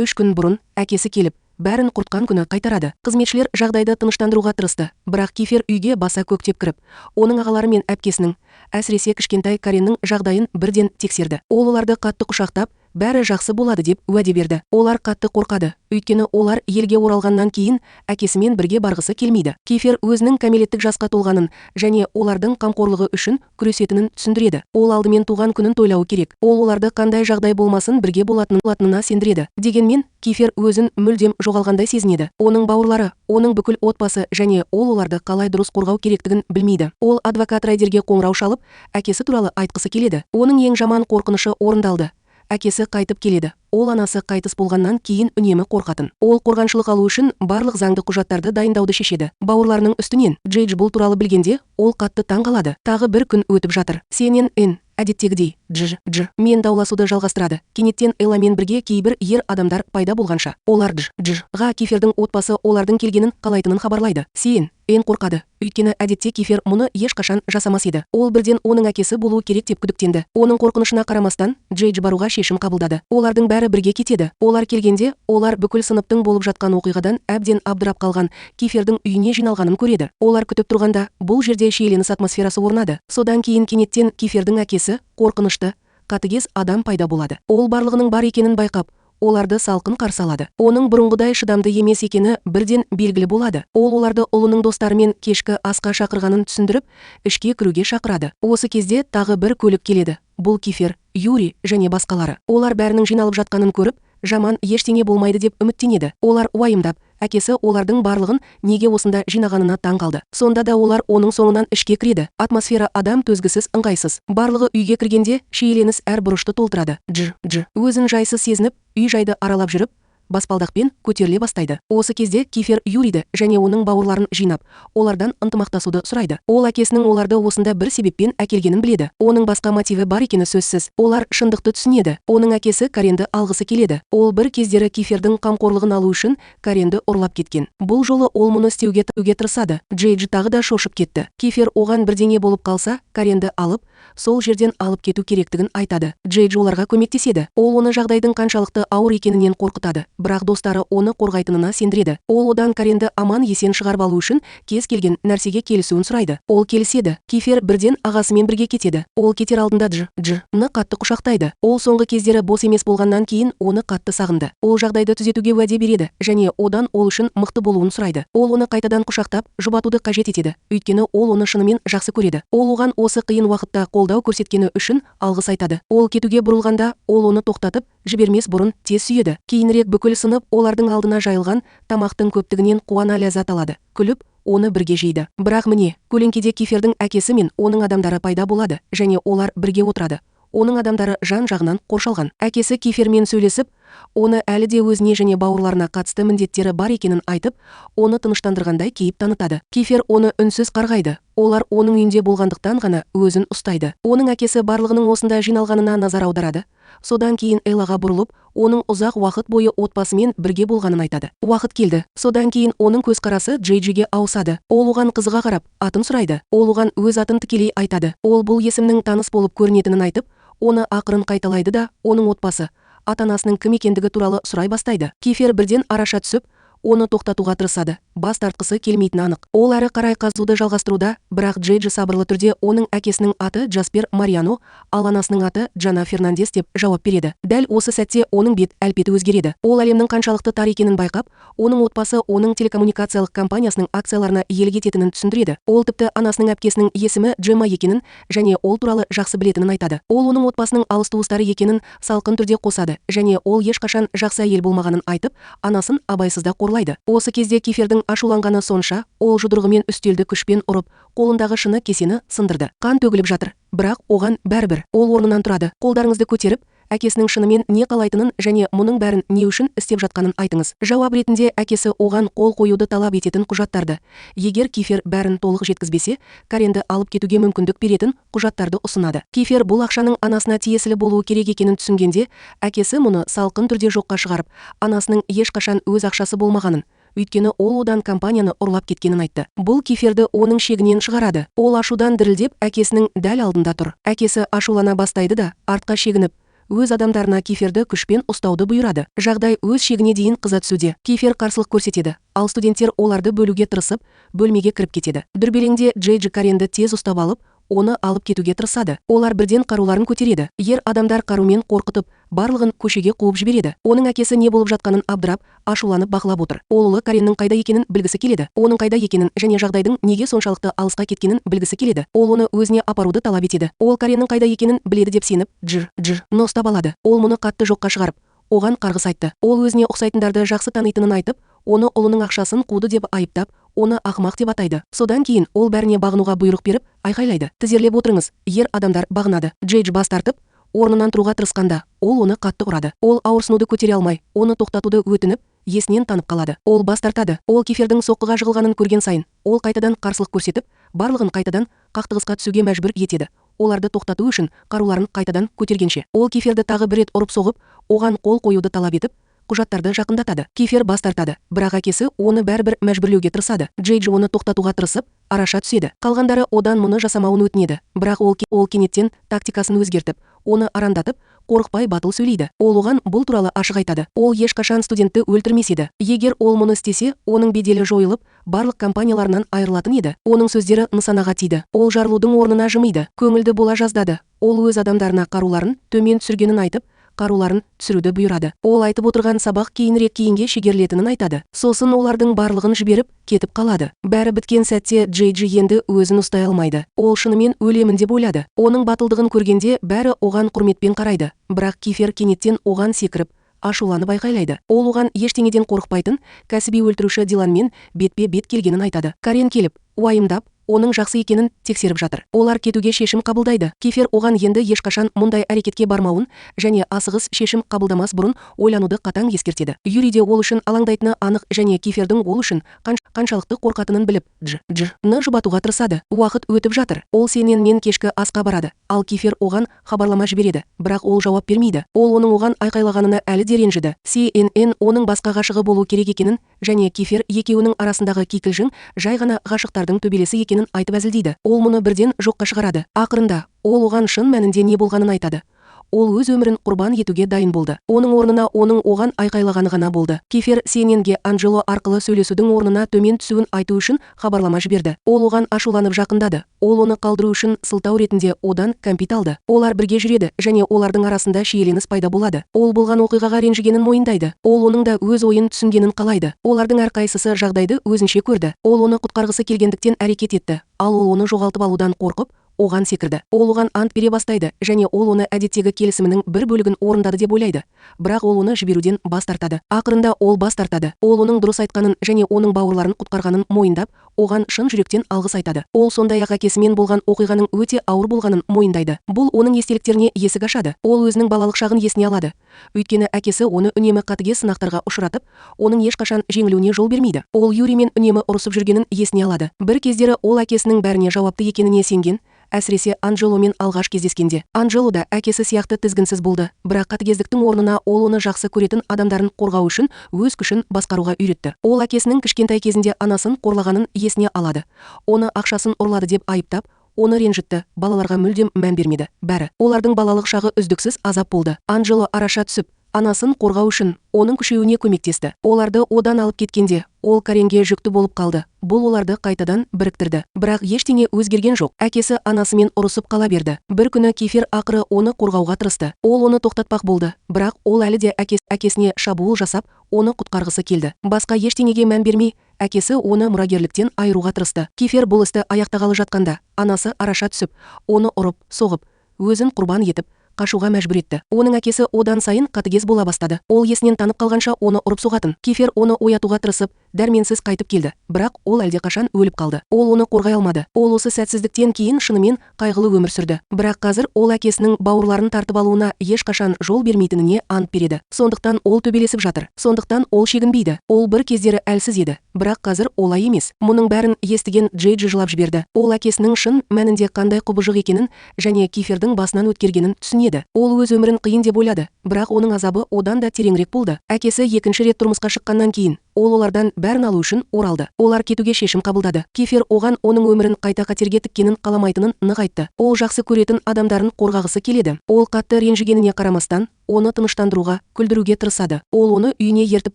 3 күн бұрын әкесі келіп, бәрін құртқан күні қайтарады. Қызметшілер жағдайды тыныштандыруға тырысты, бірақ Кифер үйге баса көктеп кіріп, оның ағалары мен әпкесінің, әсіресе кішкентай Кареннің жағдайын бірден тексерді. Ол оларды қатты құшақтап, бәрі жақсы болады деп уәде берді. Олар қатты қорқады, өйткені олар елге оралғаннан кейін әкесімен бірге барғысы келмейді. Кифер өзінің кәмелеттік жасқа толғанын және олардың қамқорлығы үшін күресетінін түсіндіреді. Ол алдымен туған күнін тойлауы керек. Ол оларды қандай жағдай болмасын бірге болатынына сендіреді. Дегенмен Кифер өзін мүлдем жоғалғандай сезінеді. Оның бауырлары, оның бүкіл отбасы және ол оларды қалай дұрыс қорғау керектігін білмейді. Ол адвокат Райдерге қоңырау шалып, әкесі туралы айтқысы келеді. Оның ең жаман қорқынышы орындалды. Әкесі қайтып келеді. Ол анасы қайтыс болғаннан кейін үнемі қорқатын. Ол қорғаншылық алу үшін барлық заңды құжаттарды дайындауды шешеді. Бауырларының үстінен Джейдж бұл туралы білгенде, ол қатты таң қалады. Тағы бір күн өтіп жатыр. CNN әдеттегідей Дж мен дауласуды жалғастырады. Кенеттен Элламен бірге кейбір ер адамдар пайда болғанша, олар Дж ға Кифердің отбасы олардың келгенін қалайтынын хабарлайды. CNN қорқады, өйткені әдетте Кифер мұны ешқашан жасамас еді. Ол бірден оның әкесі болуы керек деп күдіктенді. Оның қорқынышына қарамастан, Джейдж баруға шешім қабылдады. Олардың бәрі бірге кетеді. Олар келгенде, олар бүкіл сыныптың болып жатқан оқиғадан әбден абдырап қалған Кифердің үйіне жиналғанын көреді. Олар күтіп тұрғанда, бұл жерде шиеленіс атмосферасы орнады. Содан кейін кенеттен Кифердің әкесі қорқынышты, қатыгез адам пайда болады. Ол барлығының бар екенін байқап, оларды салқын қарсы алады. Оның бұрынғыдай шыдамды емес екені бірден белгілі болады. Ол оларды ұлының достарымен кешкі асқа шақырғанын түсіндіріп, ішке кіруге шақырады. Осы кезде тағы бір көлік келеді. Бұл Кифер, Юрий және басқалары. Олар бәрінің жиналып жатқанын көріп, жаман ештеңе болмайды деп үміттенеді. Олар уайымдап, әкесі олардың барлығын неге осында жинағанына таң қалды. Сонда да олар оның соңынан ішке кіреді. Атмосфера адам төзгісіз ыңғайсыз. Барлығы үйге кіргенде шиеленіс әр бұрышты толтырады. Дж өзін жайсыз сезініп, үй жайды аралап жүріп, баспалдақпен көтеріле бастайды. Осы кезде Кифер Юриді және оның бауырларын жинап, олардан ынтымақтасуды сұрайды. Ол әкесінің оларды осында бір себеппен әкелгенін біледі. Оның басқа мотиві бар екені сөзсіз. Олар шындықты түсінеді. Оның әкесі Каренді алғысы келеді. Ол бір кездері Кифердің қамқорлығын алу үшін Каренді ұрлап кеткен. Бұл жолы ол мұны істеуге тырысады. Джейдж тағы да шошып кетті. Кифер оған бірдеңе болып қалса, Каренді алып, сол жерден алып кету керектігін айтады. Джейдж оларға көмектеседі. Ол оны жағдайдың қаншалықты ауыр екенінен қорқытады. Бірақ достары оны қорғайтынына сендіреді. Ол одан Каренді аман есен шығарып алу үшін кез келген нәрсеге келісуін сұрайды. Ол келіседі. Кифер бірден ағасымен бірге кетеді. Ол кетер алдында Дж ны қатты құшақтайды. Ол соңғы кездері бос емес болғаннан кейін оны қатты сағынды. Ол жағдайды түзетуге уәде береді және одан ол үшін мықты болуын сұрайды. Ол оны қайтадан құшақтап, жұбатуды қажет етеді. Өйткені ол оны шынымен жақсы көреді. Ол оған осы қиын уақытта қолдау көрсеткені үшін алғыс айтады. Ол кетуге бұрылғанда, ол оны тоқтатып, жібермес бұрын тез сүйеді. Кейінірек бүкіл сынып олардың алдына жайылған тамақтың көптігінен қуана ләззат алады. Күліп, оны бірге жейді. Бірақ міне, көлеңкеде Кифердің әкесі мен оның адамдары пайда болады және олар бірге отырады. Оның адамдары жан-жағынан қоршалған. Әкесі Кифермен сөйлесіп, оны әлі де өзіне және бауырларына қатысты міндеттері бар екенін айтып, оны тыныштандырғандай кейіп танытады. Кифер оны үнсіз қарғайды. Олар оның үйінде болғандықтан ғана өзін ұстайды. Оның әкесі барлығының осында жиналғанына назар аударады. Содан кейін Эллаға бұрылып, оның ұзақ уақыт бойы отбасымен бірге болғанын айтады. Уақыт келді. Содан кейін оның көзқарасы Джейджиге ауысады. Ол оған қызыға қарап, атын сұрайды. Ол оған өз атын тікелей айтады. Ол бұл есімнің таныс болып көрінетінін айтып, оны ақырын қайталайды да, оның отбасы, ата-анасының кім екендігі туралы сұрай бастайды. Кифер бірден араша түсіп, оны тоқтатуға тырысады. Бас тартқысы келмейтіні анық. Ол әрі қарай қазуды жалғастыруда, бірақ Джейджи сабырлы түрде оның әкесінің аты Джаспер Мариано, ал анасының аты Джана Фернандес деп жауап береді. Дәл осы сәтте оның бет әлпеті өзгереді. Ол әлемнің қаншалықты тар екенін байқап, оның отбасы оның телекоммуникациялық компаниясының акцияларына иелік ететінін түсіндіреді. Ол тіпті анасының әпкесінің есімі Джемма екенін және ол туралы жақсы білетінін айтады. Ол оның отбасының алыс туыстары екенін салқын түрде қосады және ол ешқашан жақсы әйел болмағанын айтып, анасын абайсызда қорлайды. Осы кезде Кифердің ашуланғаны сонша, ол жұдырығымен үстелді күшпен ұрып, қолындағы шыны кесені сындырды. Қан төгіліп жатыр, бірақ оған бәрібір. Ол орнынан тұрады. Қолдарыңызды көтеріп, әкесінің шынымен не қалайтынын және мұның бәрін не үшін істеп жатқанын айтыңыз. Жауап ретінде әкесі оған қол қоюды талап ететін құжаттарды, егер Кифер бәрін толық жеткізбесе, Каренді алып кетуге мүмкіндік беретін құжаттарды ұсынады. Кифер бұл ақшаның анасына тиесілі болуы керек екенін түсінгенде, әкесі мұны салқын түрде жоққа шығарып, анасының ешқашан өз ақшасы болмағанын, өйткені ол одан компанияны ұрлап кеткенін айтты. Бұл Киферді оның шегінен шығарады. Ол ашудан дірілдеп, әкесінің дәл алдында тұр. Әкесі ашулана бастайды да, артқа шегініп, өз адамдарына Киферді күшпен ұстауды бұйырады. Жағдай өз шегіне дейін қыза түсуде. Кифер қарсылық көрсетеді, ал студенттер оларды бөлуге тырысып, бөлмеге кіріп кетеді. Дүрбелеңде Джейджи Каренді тез ұстап алып, оны алып кетуге тырысады. Олар бірден қаруларын көтереді. Ер адамдар қарумен қорқытып, барлығын көшеге қуып жібереді. Оның әкесі не болып жатқанын абдырап, ашуланып бақылап отыр. Ол ұлы Кареннің қайда екенін білгісі келеді. Оның қайда екенін және жағдайдың неге соншалықты алысқа кеткенін білгісі келеді. Ол оны өзіне апаруды талап етеді. Ол Кареннің қайда екенін біледі деп сеніп, Дж-Дж-ны ұстап алады. Ол мұны қатты жоққа шығарып, оған қарғыс айтты. Ол өзіне ұқсайтындарды жақсы танитынын айтып, оны ұлының ақшасын қуды деп айыптап, оны ақымақ деп атайды. Содан кейін ол бәріне бағынуға бұйрық беріп, айқайлайды. Тізерлеп отырыңыз, ер адамдар бағынады. Джейдж бас тартып, орнынан тұруға тырысқанда, ол оны қатты ұрады. Ол ауырсынуды көтере алмай, оны тоқтатуды өтініп, есінен танып қалады. Ол бас тартады. Ол Кифердің соққыға жығылғанын көрген сайын, ол қайтадан қарсылық көрсетіп, барлығын қайтадан қақтығысқа түсуге мәжбүр етеді. Оларды тоқтату үшін қаруларын қайтадан көтергенше. Ол Киферді тағы бір рет ұрып соғып, оған қол қоюды талап етіп, құжаттарды жақындатады. Кифер бас тартады, бірақ әкесі оны бәрібір мәжбүрлеуге тырысады. Джейдж оны тоқтатуға тырысып, араша түседі. Қалғандары одан мұны жасамауын өтінеді. Бірақ ол кенеттен тактикасын өзгертіп, оны арандатып, қорықпай батыл сөйлейді. Ол оған бұл туралы ашық айтады. Ол ешқашан студентті өлтірмес еді. Егер ол мұны істесе, оның беделі жойылып, барлық компанияларынан айырылатын еді. Оның сөздері нысанаға тиді. Ол жарылудың орнына жымиды. Көңілді бола жаздады. Ол өз адамдарына қаруларын төмен түсіргенін айтып, қаруларын түсіруді бұйырады. Ол айтып отырған сабақ кейінірек кейінге шегерілетінін айтады. Сосын олардың барлығын жіберіп, кетіп қалады. Бәрі біткен сәтте Джейджи енді өзін ұстай алмайды. Ол шынымен өлемін деп ойлады. Оның батылдығын көргенде бәрі оған құрметпен қарайды. Бірақ Кифер кенеттен оған секіріп, ашуланып айқайлайды. Ол оған ештеңеден қорықпайтын кәсіби өлтіруші Диланмен бетпе-бет келгенін айтады. Карен келіп, уайымдап, оның жақсы екенін тексеріп жатыр. Олар кетуге шешім қабылдайды. Кифер оған енді ешқашан мұндай әрекетке бармауын және асығыс шешім қабылдамас бұрын ойлануды қатаң ескертеді. Юри де ол үшін алаңдайтыны анық және Кифердің ол үшін қаншалықты қорқатынын біліп, Дж-Дж-ны жұбатуға тырысады. Уақыт өтіп жатыр. Ол сенен мен кешкі асқа барады. Ал Кифер оған хабарлама жібереді, бірақ ол жауап бермейді. Ол оның оған айқайлағанына әлі де ренжіді. CNN оның басқа ғашығы болу керек екенін және Кифер екеуінің арасындағы кикілжің жай ғана ғашықтардың төбелесі екенін айтып әзілдейді. Ол мұны бірден жоққа шығарады. Ақырында ол оған шын мәнінде не болғанын айтады. Ол өз өмірін құрбан етуге дайын болды. Оның орнына оның оған айқайлағаны ғана болды. Кифер CNN-ге Анджело арқылы сөйлесудің орнына төмен түсуін айту үшін хабарлама жіберді. Ол оған ашуланып жақындады. Ол оны қалдыру үшін сылтау ретінде одан кәмпит алды. Олар бірге жүреді және олардың арасында шиеленіс пайда болады. Ол болған оқиғаға ренжігенін мойындайды. Ол оның да өз ойын түсінгенін қалайды. Олардың әрқайсысы жағдайды өзінше көрді. Ол оны құтқарғысы келгендіктен әрекет етті. Ал ол оны жоғалтып алудан қорқып, оған секірді. Ол оған ант бере бастайды және ол оны әдеттегі келісімінің бір бөлігін орындады деп ойлайды. Бірақ ол оны жіберуден бас тартады. Ақырында ол бас тартады. Ол оның дұрыс айтқанын және оның бауырларын құтқарғанын мойындап, оған шын жүректен алғыс айтады. Ол сондай-ақ әкесімен болған оқиғаның өте ауыр болғанын мойындайды. Бұл оның естеліктеріне есік ашады. Ол өзінің балалық шағын есіне алады. Өйткені әкесі оны үнемі қатыгез сынақтарға ұшыратып, оның ешқашан жеңілуіне жол бермейді. Ол Юримен үнемі ұрысып жүргенін есіне алады. Бір кездері ол әкесінің бәріне жауапты екеніне сенген, әсіресе Анджеломен алғаш кездескенде. Анджело да әкесі сияқты тізгінсіз болды, бірақ қатыгездіктің орнына ол оны жақсы көретін адамдарын қорғау үшін өз күшін басқаруға үйретті. Ол әкесінің кішкентай кезінде анасын қорлағанын есіне алады. Оны ақшасын ұрлады деп айыптап, оны ренжітті, балаларға мүлдем мән бермеді. Бәрі. Олардың балалық шағы үздіксіз азап болды. Анджело араша түсіп, Анасын қорғау үшін оның күшеюіне көмектесті. Оларды одан алып кеткенде, ол Каренге жүкті болып қалды. Бұл оларды қайтадан біріктірді. Бірақ ештеңе өзгерген жоқ. Әкесі анасымен ұрысып қала берді. Бір күні Кифер ақыры оны қорғауға тырысты. Ол оны тоқтатпақ болды, бірақ ол әлі де әкесіне шабуыл жасап, оны құтқарғысы келді. Басқа ештеңеге мән бермей, әкесі оны мұрагерліктен айыруға тырысты. Кифер бұл істі аяқтағалы жатқанда, анасы араша түсіп, оны ұрып, соғып, өзін құрбан етіп, қашуға мәжбүр етті. Оның әкесі одан сайын қатыгез бола бастады. Ол есінен танып қалғанша оны ұрып соғатын. Кифер оны оятуға тырысып, дәрменсіз қайтып келді. Бірақ ол әлдеқашан өліп қалды. Ол оны қорғай алмады. Ол осы сәтсіздіктен кейін шынымен қайғылы өмір сүрді. Бірақ қазір ол әкесінің бауырларын тартып алуына ешқашан жол бермейтініне ант береді. Сондықтан ол төбелесіп жатыр. Сондықтан ол шегінбейді. Ол бір кездері әлсіз еді. Бірақ қазір олай емес. Мұның бәрін естіген Джейджи жылап жіберді. Ол әкесінің шын мәнінде қандай құбыжық екенін және Кифердің басынан өткергенін түсінеді. Ол өз өмірін қиын деп ойлады, бірақ оның азабы одан да тереңірек болды. Әкесі екінші рет тұрмысқа шыққаннан кейін ол олардан бәрін алу үшін оралды. Олар кетуге шешім қабылдады. Кифер оған оның өмірін қайта қатерге тіккенін қаламайтынын нық айтты. Ол жақсы көретін адамдарын қорғағысы келеді. Ол қатты ренжігеніне қарамастан, оны тыныштандыруға, күлдіруге тырысады. Ол оны үйіне ертіп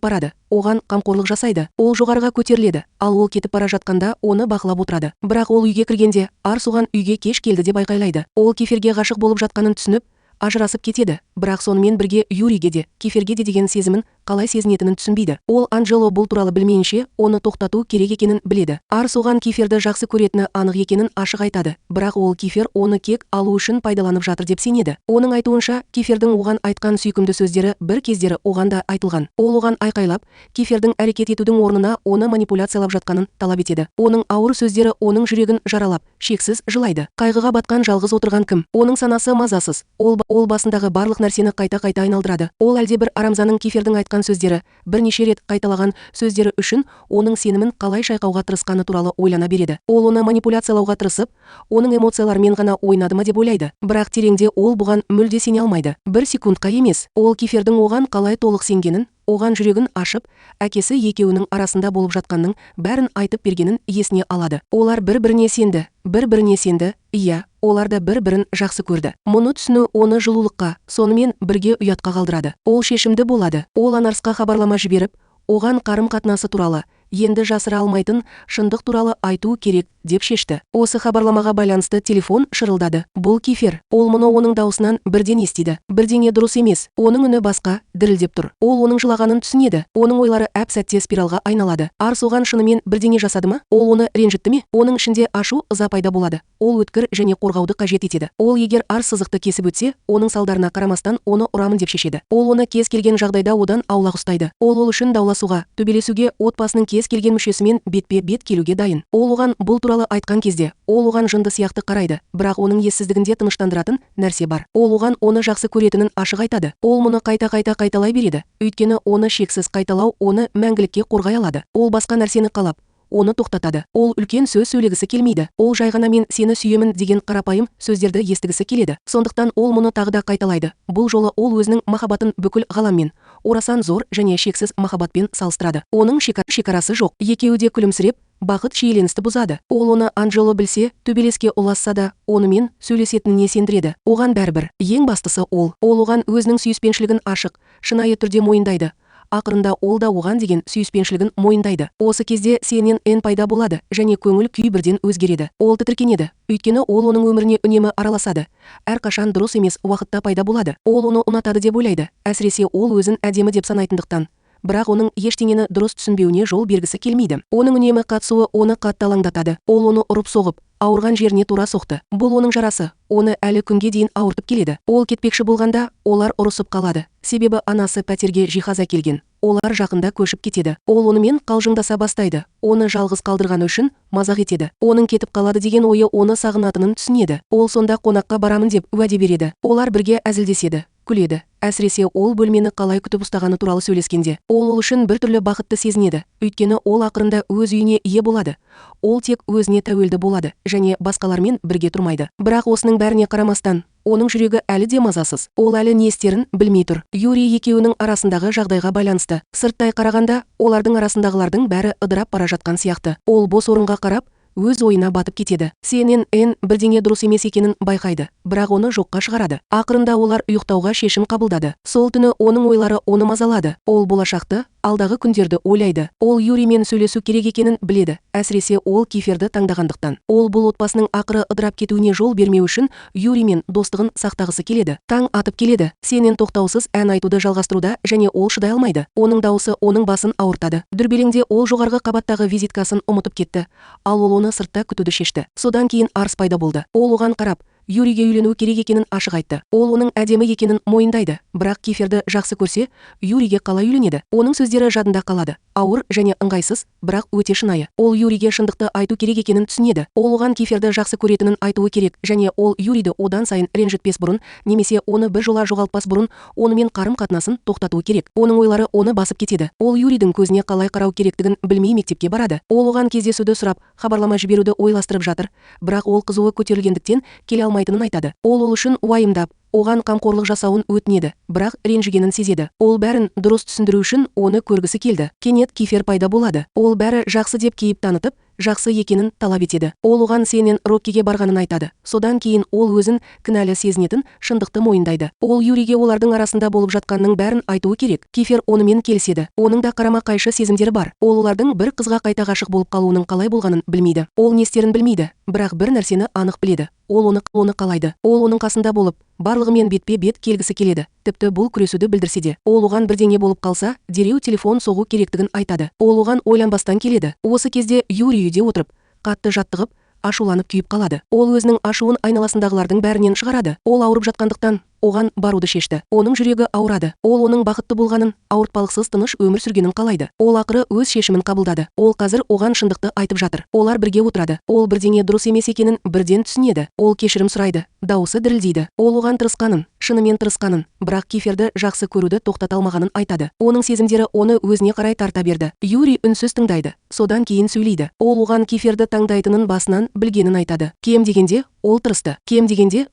барады. Оған қамқорлық жасайды. Ол жоғарыға көтеріледі, ал ол кетіп бара жатқанда оны бақылап отырады. Бірақ ол үйге кіргенде, Арс оған үйге кеш келді деп айқайлайды. Ол Киферге ғашық болып жатқанын түсініп, ажырасып кетеді. Бірақ сонымен бірге Юриге де, Киферге де деген сезімін қалай сезінетінін түсінбейді. Ол Анджело бұл туралы білмейінше, оны тоқтату керек екенін біледі. Арс оған Киферді жақсы көретіні анық екенін ашық айтады. Бірақ ол Кифер оны кек алу үшін пайдаланып жатыр деп сенеді. Оның айтуынша, Кифердің оған айтқан сүйкімді сөздері бір кездері оған да айтылған. Ол оған айқайлап, Кифердің әрекет етудің орнына оны манипуляциялап жатқанын талап етеді. Оның ауыр сөздері оның жүрегін жаралап, шексіз жылайды. Қайғыға батқан жалғыз отырған кім? Оның санасы мазасыз. Ол басындағы барлық нәрсені қайта-қайта айналдырады. Ол әлде бір арамзаның Кифердің айтқан сөздері, бірнеше рет қайталаған сөздері үшін оның сенімін қалай шайқауға тырысқаны туралы ойлана береді. Ол оны манипуляциялауға тырысып, оның эмоцияларымен ғана ойнады ма деп ойлайды. Бірақ тереңде ол бұған мүлде сене алмайды. Бір секундқа емес. Ол Кифердің оған қалай толық сенгенін, оған жүрегін ашып, әкесі екеуінің арасында болып жатқанның бәрін айтып бергенін есіне алады. Олар бір-біріне сенді, бір-біріне сенді, иә, олар да бір-бірін жақсы көрді. Мұны түсіну оны жылулыққа, сонымен бірге ұятқа қалдырады. Ол шешімді болады. Ол Анарсқа хабарлама жіберіп, оған қарым-қатынасы туралы, енді жасыра алмайтын шындық туралы айту керек деп шешті. Осы хабарламаға байланысты телефон шырылдады. Бұл Кифер. Ол мұны оның даусынан бірден естиді. Бірдеңе дұрыс емес. Оның үні басқа, дірілдеп тұр. Ол оның жылағанын түсінеді. Оның ойлары әп-сәтте спиралға айналады. Арс оған шынымен бірдеңе жасады ма? Ол оны ренжітті ме? Оның ішінде ашу, ыза пайда болады. Ол өткір және қорғауды қажет етеді. Ол егер Арс сызықты кесіп өтсе, оның салдарына қарамастан оны ұрамын деп шешеді. Ол оны кез келген жағдайда одан аулақ ұстайды. Ол үшін дауласуға, төбелесуге, отбасының кез келген мүшесімен бетпе-бет келуге дайын. Ол оған бұл туралы айтқан кезде, ол оған жынды сияқты қарайды, бірақ оның ессіздігінде тыныштандыратын нәрсе бар. Ол оған оны жақсы көретінін ашық айтады. Ол мұны қайта-қайта қайталай береді. Өйткені оны шексіз қайталау оны мәңгілікке қорғай алады. Ол басқа нәрсені қалап, оны тоқтатады. Ол үлкен сөз сөйлегісі келмейді. Ол жай ғана мен сені сүйемін деген қарапайым сөздерді естігісі келеді. Сондықтан ол мұны тағы да қайталайды. Бұл жолы ол өзінің махаббатын бүкіл ғаламмен, орасан зор және шексіз махаббатпен салыстырады. Оның шекарасы жоқ. Екеуі де күлімсіреп, бақыт шиеленісті бұзады. Ол оны Анджело білсе, төбелеске ұласса да, онымен сөйлесетініне сендіреді. Оған бәрібір. Ең бастысы ол. Ол оған өзінің сүйіспеншілігін ашық, шынайы түрде мойындайды. Ақырында ол да оған деген сүйіспеншілігін мойындайды. Осы кезде сенен эн пайда болады және көңіл күй бірден өзгереді. Ол тітіркенеді, өйткені ол оның өміріне үнемі араласады. Әрқашан дұрыс емес уақытта пайда болады. Ол оны ұнатады деп ойлайды. Әсіресе ол өзін әдемі деп санайтындықтан. Бірақ оның ештеңені дұрыс түсінбеуіне жол бергісі келмейді. Оның үнемі қатысуы оны қатты алаңдатады. Ол оны ұрып соғып, ауырған жеріне тура соқты. Бұл оның жарасы, оны әлі күнге дейін ауыртып келеді. Ол кетпекші болғанда, олар ұрысып қалады. Себебі анасы пәтерге жиһаз әкелген. Олар жақында көшіп кетеді. Ол онымен қалжыңдаса бастайды. Оны жалғыз қалдырғаны үшін мазақ етеді. Оның кетіп қалады деген ойы оны сағынатынын түсінеді. Ол сонда қонаққа барамын деп уәде береді. Олар бірге әзілдеседі, күледі. Әсіресе ол бөлмені қалай күтіп ұстағаны туралы сөйлескенде. Ол үшін біртүрлі бақытты сезінеді. Өйткені ол ақырында өз үйіне ие болады. Ол тек өзіне тәуелді болады және басқалармен бірге тұрмайды. Бірақ осының бәріне қарамастан, оның жүрегі әлі де мазасыз. Ол әлі не істерін білмей тұр. Юрий екеуінің арасындағы жағдайға байланысты. Сырттай қарағанда, олардың арасындағылардың бәрі ыдырап бара жатқан сияқты. Ол бос орынға қарап, Өз ойына батып кетеді. CNN бірдеңе дұрыс емес екенін байқайды, бірақ оны жоққа шығарады. Ақырында олар ұйықтауға шешім қабылдады. Сол түні оның ойлары оны мазалады. Ол болашақты, алдағы күндерді ойлайды. Ол Юримен сөйлесу керек екенін біледі, әсіресе ол Киферді таңдағандықтан. Ол бұл отбасының ақыры ыдырап кетуіне жол бермеу үшін Юримен достығын сақтағысы келеді. Таң атып келеді. CNN тоқтаусыз ән айтуды жалғастыруда және ол шыдай алмайды. Оның дауысы оның басын ауыртады. Дүрбелеңде ол жоғарғы қабаттағы визиткасын ұмытып кетті, ал ол оны сыртта күтуді шешті. Содан кейін Арс пайда болды. Ол оған қарап, Юриге үйлену керек екенін ашық айтты. Ол оның әдемі екенін мойындайды, бірақ Киферді жақсы көрсе, Юриге қалай үйленеді? Оның сөздері жадында қалады. Ауыр және ыңғайсыз, бірақ өте шынайы. Ол Юриге шындықты айту керек екенін түсінеді. Ол оған Киферді жақсы көретінін айтуы керек және ол Юриді одан сайын ренжітпес бұрын, немесе оны бір жола жоғалтпас бұрын онымен қарым-қатынасын тоқтатуы керек. Оның ойлары оны басып кетеді. Ол Юридің көзіне қалай қарау керектігін білмей мектепке барады. Ол оған кездесуді сұрап, хабарлама жіберуді ойластырып жатыр, бірақ ол қызуы көтерілгендіктен келе алмайтынын айтады. Ол ол үшін уайымдап, оған қамқорлық жасауын өтінеді, бірақ ренжігенін сезеді. Ол бәрін дұрыс түсіндіру үшін оны көргісі келді. Кенет Кифер пайда болады. Ол бәрі жақсы деп кейіп танытып, жақсы екенін талап етеді. Ол оған CNN Роккиге барғанын айтады. Содан кейін ол өзін кінәлі сезінетін шындықты мойындайды. Ол Юриге олардың арасында болып жатқанның бәрін айтуы керек. Кифер онымен келіседі. Оның да қарама-қайшы сезімдері бар. Ол олардың бір қызға қайта ғашық болып қалуының қалай болғанын білмейді. Ол не істерін білмейді, бірақ бір нәрсені анық біледі. Ол оны қалайды. Ол оның қасында болып, барлығымен бетпе-бет келгісі келеді. Тіпті бұл күресуді білдірсе де. Ол оған бірдеңе болып қалса, дереу телефон соғу керектігін айтады. Ол оған ойланбастан келеді. Осы кезде Юрий үйде отырып, қатты жаттығып, ашуланып күйіп қалады. Ол өзінің ашуын айналасындағылардың бәрінен шығарады. Ол ауырып жатқандықтан оған баруды шешті. Оның жүрегі ауырады. Ол оның бақытты болғанын, ауыртпалықсыз тыныш өмір сүргенін қалайды. Ол ақыры өз шешімін қабылдады. Ол қазір оған шындықты айтып жатыр. Олар бірге отырады. Ол бірдеңе дұрыс емес екенін бірден түсінеді. Ол кешірім сұрайды. Дауысы дірілдейді. Ол оған тырысқанын, шынымен тырысқанын, бірақ Киферді жақсы көруді тоқтата алмағанын айтады. Оның сезімдері оны өзіне қарай тарта берді. Юрий үнсіз тыңдайды. Содан кейін сөйлейді. Ол оған Киферді таңдайтынын басынан білгенін айтады. Кем дегенде ол тырысты. Кем дегенде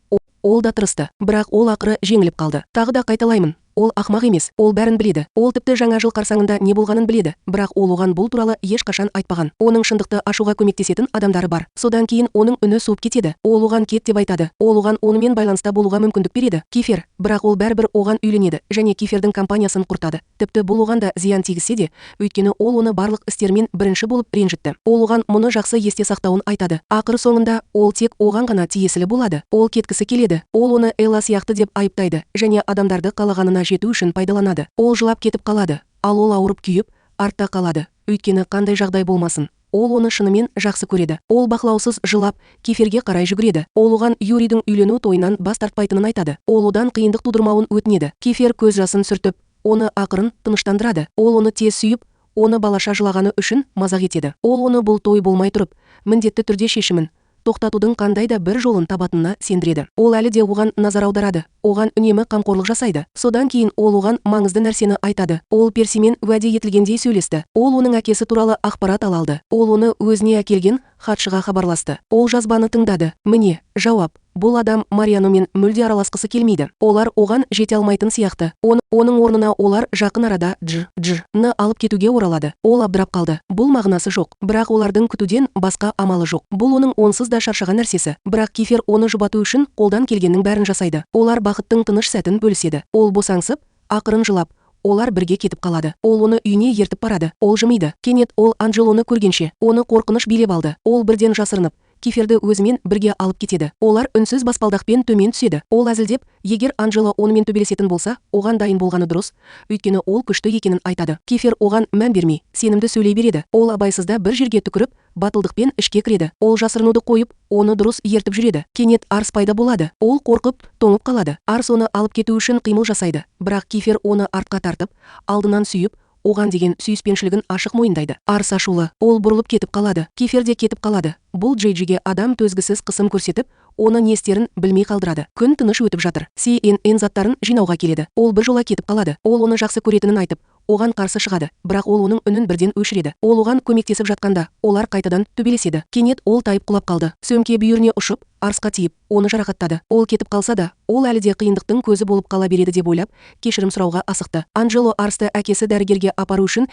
ол да тырысты, бірақ ол ақыры жеңіліп қалды. Тағы да қайталаймын, ол ақмақ емес, ол бәрін біледі. Ол тіпті жаңа жыл қарсаңында не болғанын біледі, бірақ ол оған бұл туралы ешқашан айтпаған. Оның шындықты ашуға көмектесетін адамдары бар. Содан кейін оның үні суып кетеді. Ол оған кет деп айтады. Ол оған онымен байланыста болуға мүмкіндік береді. Кифер, бірақ ол бәрібір оған үйленеді және Кифердің компаниясын құртады. Тіпті бұл оған да зиян тигізсе де, өйткені ол оны барлық істермен бірінші болып ренжітті. Ол оған мұны жақсы есте сақтауын айтады. Ақыр соңында ол тек оған ғана тиесілі болады. Ол кеткісі келеді. Ол оны Элла сияқты деп айыптайды және адамдарды қалағанына жету үшін пайдаланады. Ол жылап кетіп қалады, ал ол ауырып күйіп, артта қалады. Өйткені қандай жағдай болмасын, ол оны шынымен жақсы көреді. Ол бақылаусыз жылап, Киферге қарай жүгіреді. Ол оған Юридің үйлену тойынан бас тартпайтынын айтады. Ол одан қиындық тудырмауын өтінеді. Кифер көз жасын сүртіп, оны ақырын тыныштандырады. Ол оны тез сүйіп, оны балаша жылағаны үшін мазақ етеді. Ол оны бұл той болмай тұрып, міндетті түрде шешімін тоқтатудың қандай да бір жолын табатынына сендіреді. Ол әлі де оған назар аударады, оған үнемі қамқорлық жасайды. Содан кейін ол оған маңызды нәрсені айтады. Ол Персимен уәде етілгендей сөйлесті. Ол оның әкесі туралы ақпарат ала алды. Ол оны өзіне әкелген хатшыға хабарласты. Ол жазбаны тыңдады. Міне, жауап. Бұл адам Марианомен мүлде араласқысы келмейді. Олар оған жете алмайтын сияқты. Оның орнына олар жақын арада Дж-ны алып кетуге оралады. Ол абдырап қалды. Бұл мағынасы жоқ. Бірақ олардың күтуден басқа амалы жоқ. Бұл оның онсыз да шаршаған нәрсесі. Бірақ Кифер оны жұбату үшін қолдан келгеннің бәрін жасайды. Олар бақыттың тыныш сәтін бөліседі. Ол босаңсып, ақырын жылап, олар бірге кетіп қалады. Ол оны үйіне ертіп барады. Ол жымиды. Кенет ол Анджелоны көргенше, оны қорқыныш билеп алды. Ол бірден жасырынып, Киферді өзімен бірге алып кетеді. Олар үнсіз баспалдақпен төмен түседі. Ол әзілдеп, егер Анджело онымен төбелесетін болса, оған дайын болғаны дұрыс, өйткені ол күшті екенін айтады. Кифер оған мән бермей, сенімді сөйлей береді. Ол абайсызда бір жерге түкіріп, батылдықпен ішке кіреді. Ол жасырынуды қойып, оны дұрыс ертіп жүреді. Кенет Арс пайда болады. Ол қорқып, тоңып қалады. Арс оны алып кету үшін қимыл жасайды. Бірақ Кифер оны артқа тартып, алдынан сүйіп, оған деген сүйіспеншілігін ашық мойындайды. Арс ашулы, ол бұрылып кетіп қалады. Кифер де кетіп қалады. Бұл Джейджиге адам төзгісіз қысым көрсетіп, оны не істерін білмей қалдырады. Күн тыныш өтіп жатыр. CNN заттарын жинауға келеді. Ол бір жола кетіп қалады. Ол оны жақсы көретінін айтып, оған қарсы шығады. Бірақ ол оның үнін бірден өшіреді. Ол оған көмектесіп жатқанда, олар қайтадан төбелеседі. Кенет ол тайып құлап қалды. Сөмке бүйіріне ұшып, Арсқа тиіп, оны жарақаттады. Ол кетіп қалса да, ол әлі де қиындықтың көзі болып қала береді деп ойлап, кешірім сұрауға асықты. Анджело Арсты әкесі дәрігерге апару үшін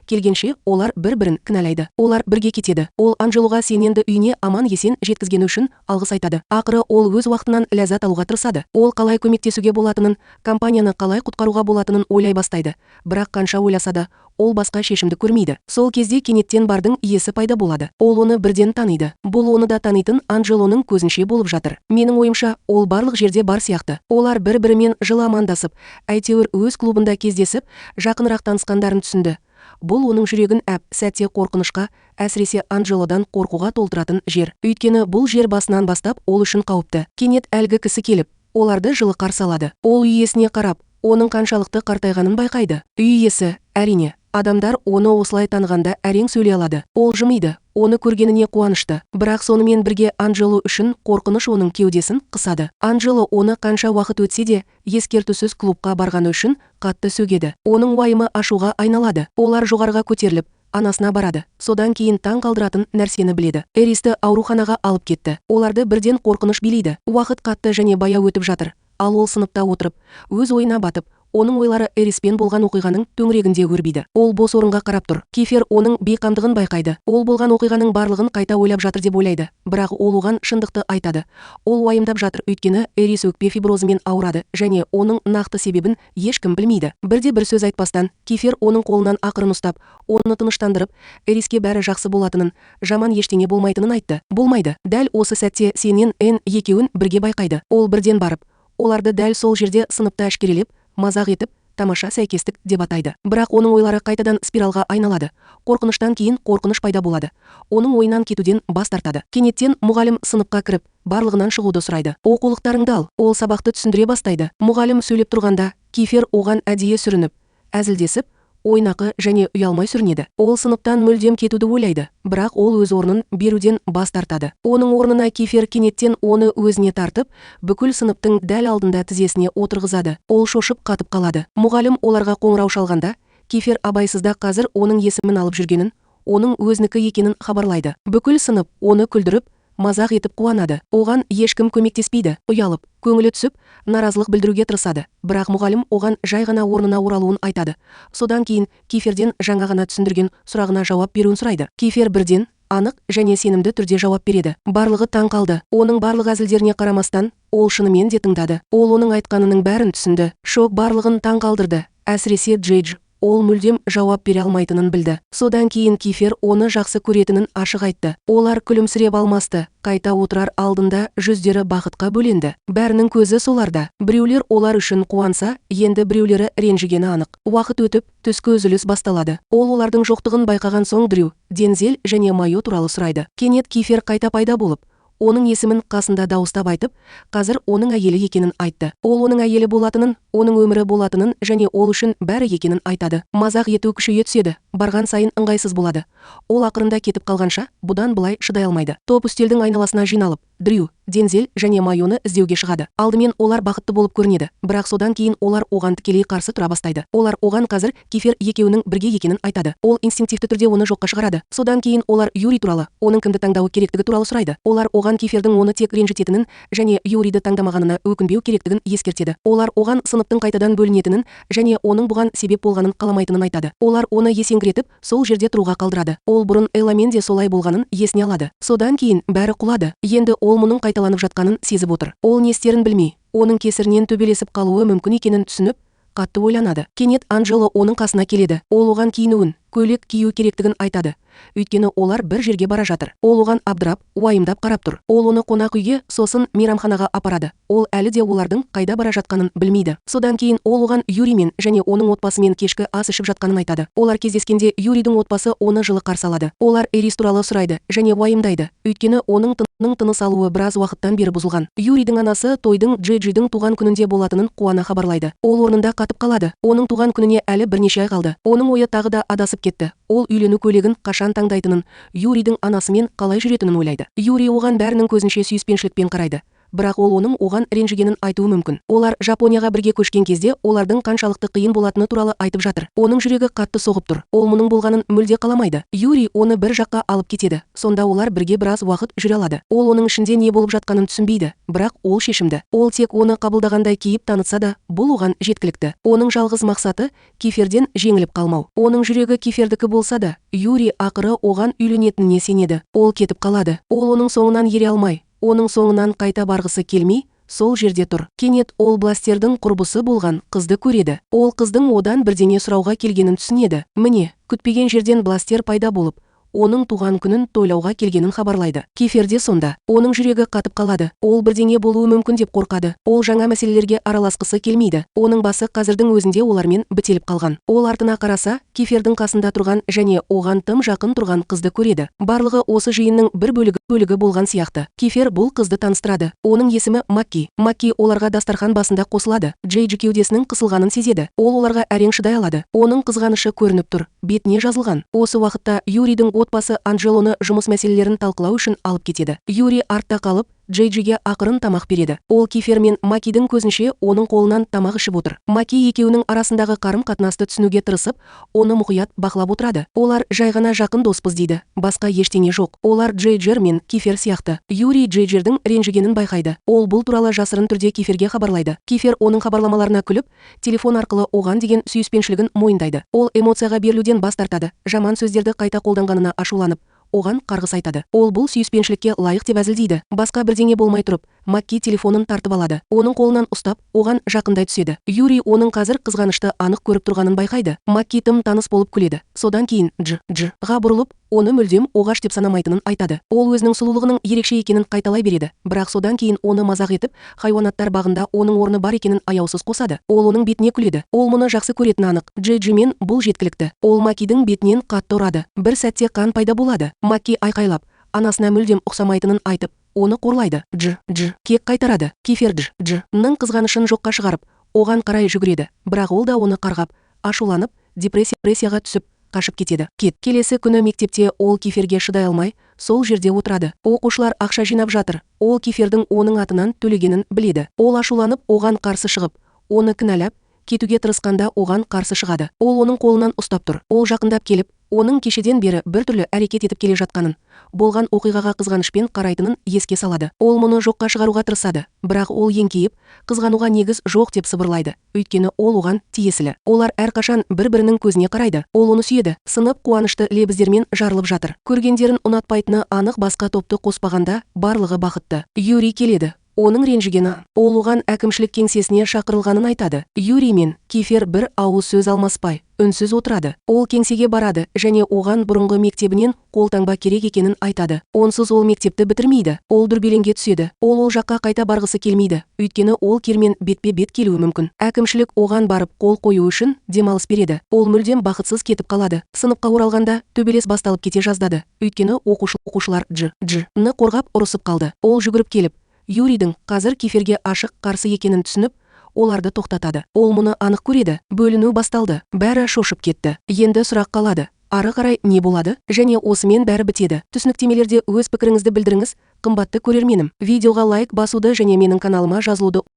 келгенше, олар бір-бірін кінәлайды. Олар бірге кетеді. Ол Анджелоға сененді үйіне аман есен жеткізгені үшін алғыс айтады. Ақыры ол өз уақытынан ләззат алуға тырысады. Ол қалай көмектесуге болатынын, компанияны қалай құтқаруға болатынын ойлай бастайды. Бірақ қанша ойласа да, ол басқа шешімді көрмейді. Сол кезде кенеттен бардың иесі пайда болады. Ол оны бірден таниды. Бұл оны да танитын Анджелоның көзінше болып жатыр. Менің ойымша, ол барлық жерде бар сияқты. Олар бір-бірімен жылы амандасып, әйтеуір өз клубында кездесіп, жақынырақ танысқандарын түсінді. Бұл оның жүрегін әп сәтте қорқынышқа, әсіресе Анджелодан қорқуға толтыратын жер. Өйткені бұл жер басынан бастап ол үшін қауіпті. Кенет әлгі кісі келіп, оларды жылы қарсы алады. Ол үй иесіне қарап, оның қаншалықты қартайғанын байқайды. Үй иесі, әрине, адамдар оны осылай танығанда әрең сөйлей алады. Ол жымиды, оны көргеніне қуанышты. Бірақ сонымен бірге Анджело үшін қорқыныш оның кеудесін қысады. Анджело оны қанша уақыт өтсе де, ескертусіз клубқа барғаны үшін қатты сөгеді. Оның уайымы ашуға айналады. Олар жоғарыға көтеріліп, анасына барады. Содан кейін таң қалдыратын нәрсені біледі. Эристі ауруханаға алып кетті. Оларды бірден қорқыныш билейді. Уақыт қатты және баяу өтіп жатыр. Ал ол сыныпта отырып, өз ойына батып, оның ойлары Эриспен болған оқиғаның төңірегінде өрбиді. Ол бос орынға қарап тұр. Кифер оның бейқамдығын байқайды. Ол болған оқиғаның барлығын қайта ойлап жатыр деп ойлайды. Бірақ ол оған шындықты айтады. Ол уайымдап жатыр, өйткені Эрис өкпе фиброзымен ауырады және оның нақты себебін ешкім білмейді. Бірде бір сөз айтпастан, Кифер оның қолынан ақырын ұстап, оны тыныштандырып, Эриске бәрі жақсы болатынын, жаман ештеңе болмайтынын айтты. Болмайды. Дәл осы сәтте сенен Эн екеуін бірге байқайды. Ол бірден барып, оларды дәл сол жерде сыныпта әшкерелеп, мазақ етіп, тамаша сәйкестік деп атайды. Бірақ оның ойлары қайтадан спиралға айналады. Қорқыныштан кейін қорқыныш пайда болады. Оның ойынан кетуден бас тартады. Кенеттен мұғалім сыныпқа кіріп, барлығынан шығуды сұрайды. Оқулықтарыңды ал. Ол сабақты түсіндіре бастайды. Мұғалім сөйлеп тұрғанда, Кифер оған әдейі сүрініп, әзілдесіп, ойнақы және ұялмай сүрінеді. Ол сыныптан мүлдем кетуді ойлайды, бірақ ол өз орнын беруден бас тартады. Оның орнына Кифер кенеттен оны өзіне тартып, бүкіл сыныптың дәл алдында тізесіне отырғызады. Ол шошып қатып қалады. Мұғалім оларға қоңырау шалғанда, Кифер абайсызда қазір оның есімін алып жүргенін, оның өзінікі екенін хабарлайды. Бүкіл сынып оны күлдіріп, мазақ етіп қуанады. Оған ешкім көмектеспейді. Ұялып, көңілі түсіп, наразылық білдіруге тырысады. Бірақ мұғалім оған жай ғана орнына оралуын айтады. Содан кейін Киферден жаңа ғана түсіндірген сұрағына жауап беруін сұрайды. Кифер бірден, анық және сенімді түрде жауап береді. Барлығы таң қалды. Оның барлық әзілдеріне қарамастан, ол шынымен де тыңдады. Ол оның айтқанының бәрін түсінді. Шок барлығын таң қалдырды. Әсіресе Джейдж. Ол мүлдем жауап бере алмайтынын білді. Содан кейін Кифер оны жақсы көретінін ашық айтты. Олар күлімсіреп алмасты. Қайта отырар алдында жүздері бақытқа бөленді. Бәрінің көзі соларда. Біреулер олар үшін қуанса, енді біреулері ренжігені анық. Уақыт өтіп, түскі үзіліс басталады. Ол олардың жоқтығын байқаған соң Дрю, Дензел және Майо туралы сұрайды. Кенет Кифер қайта пайда болып, оның есімін қасында дауыстап айтып, қазір оның әйелі екенін айтты. Ол оның әйелі болатынын, оның өмірі болатынын және ол үшін бәрі екенін айтады. Мазақ ету күшейе түседі, барған сайын ыңғайсыз болады. Ол ақырында кетіп қалғанша, бұдан былай шыдай алмайды. Топ үстелдің айналасына жиналып, Дрю, Дензел және Майоны іздеуге шығады. Алдымен олар бақытты болып көрінеді, бірақ содан кейін олар оған тікелей қарсы тұра бастайды. Олар оған қазір Кифер екеуінің бірге екенін айтады. Ол инстинктивті түрде оны жоққа шығарады. Содан кейін олар Юрий туралы, оның кімді таңдауы керектігі туралы сұрайды. Олар оған Кифердің оны тек ренжітетінін және Юрийді таңдамағанына өкінбеу керектігін ескертеді. Олар оған сыныптың қайтадан бөлінетінін және оның бұған себеп болғанын қаламайтынын айтады. Олар оны есеңгіретіп, сол жерде тұруға қалдырады. Ол бұрын Элламен де солай болғанын есіне алады. Содан кейін бәрі құлады. Енді ол мұның қайталанып жатқанын сезіп отыр. Ол не істерін білмей, оның кесірінен төбелесіп қалуы мүмкін екенін түсініп, қатты ойланады. Кенет Анджело оның қасына келеді. Ол оған киінуін, көйлек кию керектігін айтады. Өйткені олар бір жерге бара жатыр. Ол оған абдырап, уайымдап қарап тұр. Ол оны қонақ үйге, сосын мейрамханаға апарады. Ол әлі де олардың қайда бара жатқанын білмейді. Содан кейін ол оған Юриймен және оның отбасымен кешкі ас ішіп жатқанын айтады. Олар кездескенде Юрийдің отбасы оны жылы қарсы алады. Олар Эрис туралы сұрайды және уайымдайды. Өйткені оның тыныс алуы біраз уақыттан бері бұзылған. Юрийдің анасы тойдың Джейджидің туған күнінде болатынын қуана хабарлайды. Ол орнында қатып қалады. Оның туған күніне әлі бірнеше ай қалды. Оның ойы тағы да адасып кетті. Ол үйлену көйлегін қашан таңдайтынын, Юрийдің анасымен қалай жүретінін ойлайды. Юрий оған бәрінің көзінше сүйіспеншілікпен қарайды. Бірақ ол оның оған ренжігенін айтуы мүмкін. Олар Жапонияға бірге көшкен кезде олардың қаншалықты қиын болатыны туралы айтып жатыр. Оның жүрегі қатты соғып тұр. Ол мұның болғанын мүлде қаламайды. Юрий оны бір жаққа алып кетеді. Сонда олар бірге біраз уақыт жүре алады. Ол оның ішінде не болып жатқанын түсінбейді, бірақ ол шешімді. Ол тек оны қабылдағандай кейіп танытса да, бұл оған жеткілікті. Оның жалғыз мақсаты Киферден жеңіліп қалмау. Оның жүрегі Кифердікі болса да, Юрий ақыры оған үйленетініне сенеді. Ол кетіп қалады. Ол оның соңынан ере алмай, оның соңынан қайта барғысы келмей, сол жерде тұр. Кенет ол Бластердің құрбысы болған қызды көреді. Ол қыздың одан бірдеңе сұрауға келгенін түсінеді. Міне, күтпеген жерден Бластер пайда болып, оның туған күнін тойлауға келгенін хабарлайды. Киферде сонда. Оның жүрегі қатып қалады. Ол бірдеңе болуы мүмкін деп қорқады. Ол жаңа мәселелерге араласқысы келмейді. Оның басы қазірдің өзінде олармен бітеліп қалған. Ол артына қараса, Кифердің қасында тұрған және оған тым жақын тұрған қызды көреді. Барлығы осы жиынның бір бөлігі болған сияқты. Кифер бұл қызды таныстырады. Оның есімі Макки. Макки оларға дастархан басында қосылады. Джейджи кеудесінің қысылғанын сезеді. Ол оларға әрең шыдай алады. Оның қызғанышы көрініп тұр. Бетіне жазылған. Осы уақытта Юрийдің отбасы Анджелоны жұмыс мәселелерін талқылау үшін алып кетеді. Юрий артта қалып, Джейджиге ақырын тамақ береді. Ол Кифер мен Макидің көзінше оның қолынан тамақ ішіп отыр. Маки екеуінің арасындағы қарым-қатынасты түсінуге тырысып, оны мұқият бақылап отырады. Олар жай ғана жақын доспыз дейді. Басқа ештеңе жоқ. Олар Джейджер мен Кифер сияқты. Юрий Джейджердің ренжігенін байқайды. Ол бұл туралы жасырын түрде Киферге хабарлайды. Кифер оның хабарламаларына күліп, телефон арқылы оған деген сүйіспеншілігін мойындайды. Ол эмоцияға берілуден бас тартады. Жаман сөздерді қайта қолданғанына ашуланып, оған қарғыс айтады. Ол бұл сүйіспеншілікке лайық деп әзілдейді. Басқа бірдеңе болмай тұрып, Макки телефонын тартып алады. Оның қолынан ұстап, оған жақындай түседі. Юрий оның қазір қызғанышты анық көріп тұрғанын байқайды. Макки тым таныс болып күледі. Содан кейін Дж-ға бұрылып, оны мүлдем оғаш деп санамайтынын айтады. Ол өзінің сұлулығының ерекше екенін қайталай береді. Бірақ содан кейін оны мазақ етіп, хайуанаттар бағында оның орны бар екенін аяусыз қосады. Ол оның бетіне күледі. Ол мұны жақсы көретіні анық. Джейджимен бұл жеткілікті. Ол Маккидің бетінен қатты ұрады. Бір сәтте қан пайда болады. Макки айқайлап, анасына мүлдем ұқсамайтынын айтып, оны қорлайды. Дж кек қайтарады. Кифер Дж-ның қызғанышын жоққа шығарып, оған қарай жүгіреді. Бірақ ол да оны қарғап, ашуланып, депрессияға түсіп, қашып кетеді. Келесі күні мектепте ол Киферге шыдай алмай, сол жерде отырады. Оқушылар ақша жинап жатыр. Ол Кифердің оның атынан төлегенін біледі. Ол ашуланып, оған қарсы шығып, оны кінәлап, кетуге тырысқанда оған қарсы шығады. Ол оның қолынан ұстап тұр. Ол жақындап келіп, оның кешеден бері біртүрлі әрекет етіп келе жатқанын, болған оқиғаға қызғанышпен қарайтынын еске салады. Ол мұны жоққа шығаруға тырысады, бірақ ол еңкейіп, қызғануға негіз жоқ деп сыбырлайды. Өйткені ол оған тиесілі. Олар әрқашан бір-бірінің көзіне қарайды. Ол оны сүйеді. Сынып қуанышты лебіздермен жарылып жатыр. Көргендерін ұнатпайтыны анық, басқа топты қоспағанда барлығы бақытты. Юрий келеді. Оның ренжігені, ол оған әкімшілік кеңсесіне шақырылғанын айтады. Юрий мен Кифер бір ауыз сөз алмаспай, үнсіз отырады. Ол кеңсеге барады және оған бұрынғы мектебінен қолтаңба керек екенін айтады. Онсыз ол мектепті бітірмейді. Ол дүрбелеңге түседі. Ол жаққа қайта барғысы келмейді. Өйткені ол Кирмен бетпе-бет келуі мүмкін. Әкімшілік оған барып қол қою үшін демалыс береді. Ол мүлдем бақытсыз кетіп қалады. Сыныпқа оралғанда төбелес басталып кете жаздады. Өйткені оқушылар Дж-ны қорғап ұрысып қалды. Ол жүгіріп келіп, Юрийдің қазір Киферге ашық қарсы екенін түсініп, оларды тоқтатады. Ол мұны анық көреді. Бөліну басталды. Бәрі шошып кетті. Енді сұрақ қалады. Ары қарай не болады? Және осымен бәрі бітеді. Түсініктемелерде өз пікіріңізді білдіріңіз, қымбатты көрерменім. Видеоға лайк басуды және менің каналыма жазылуды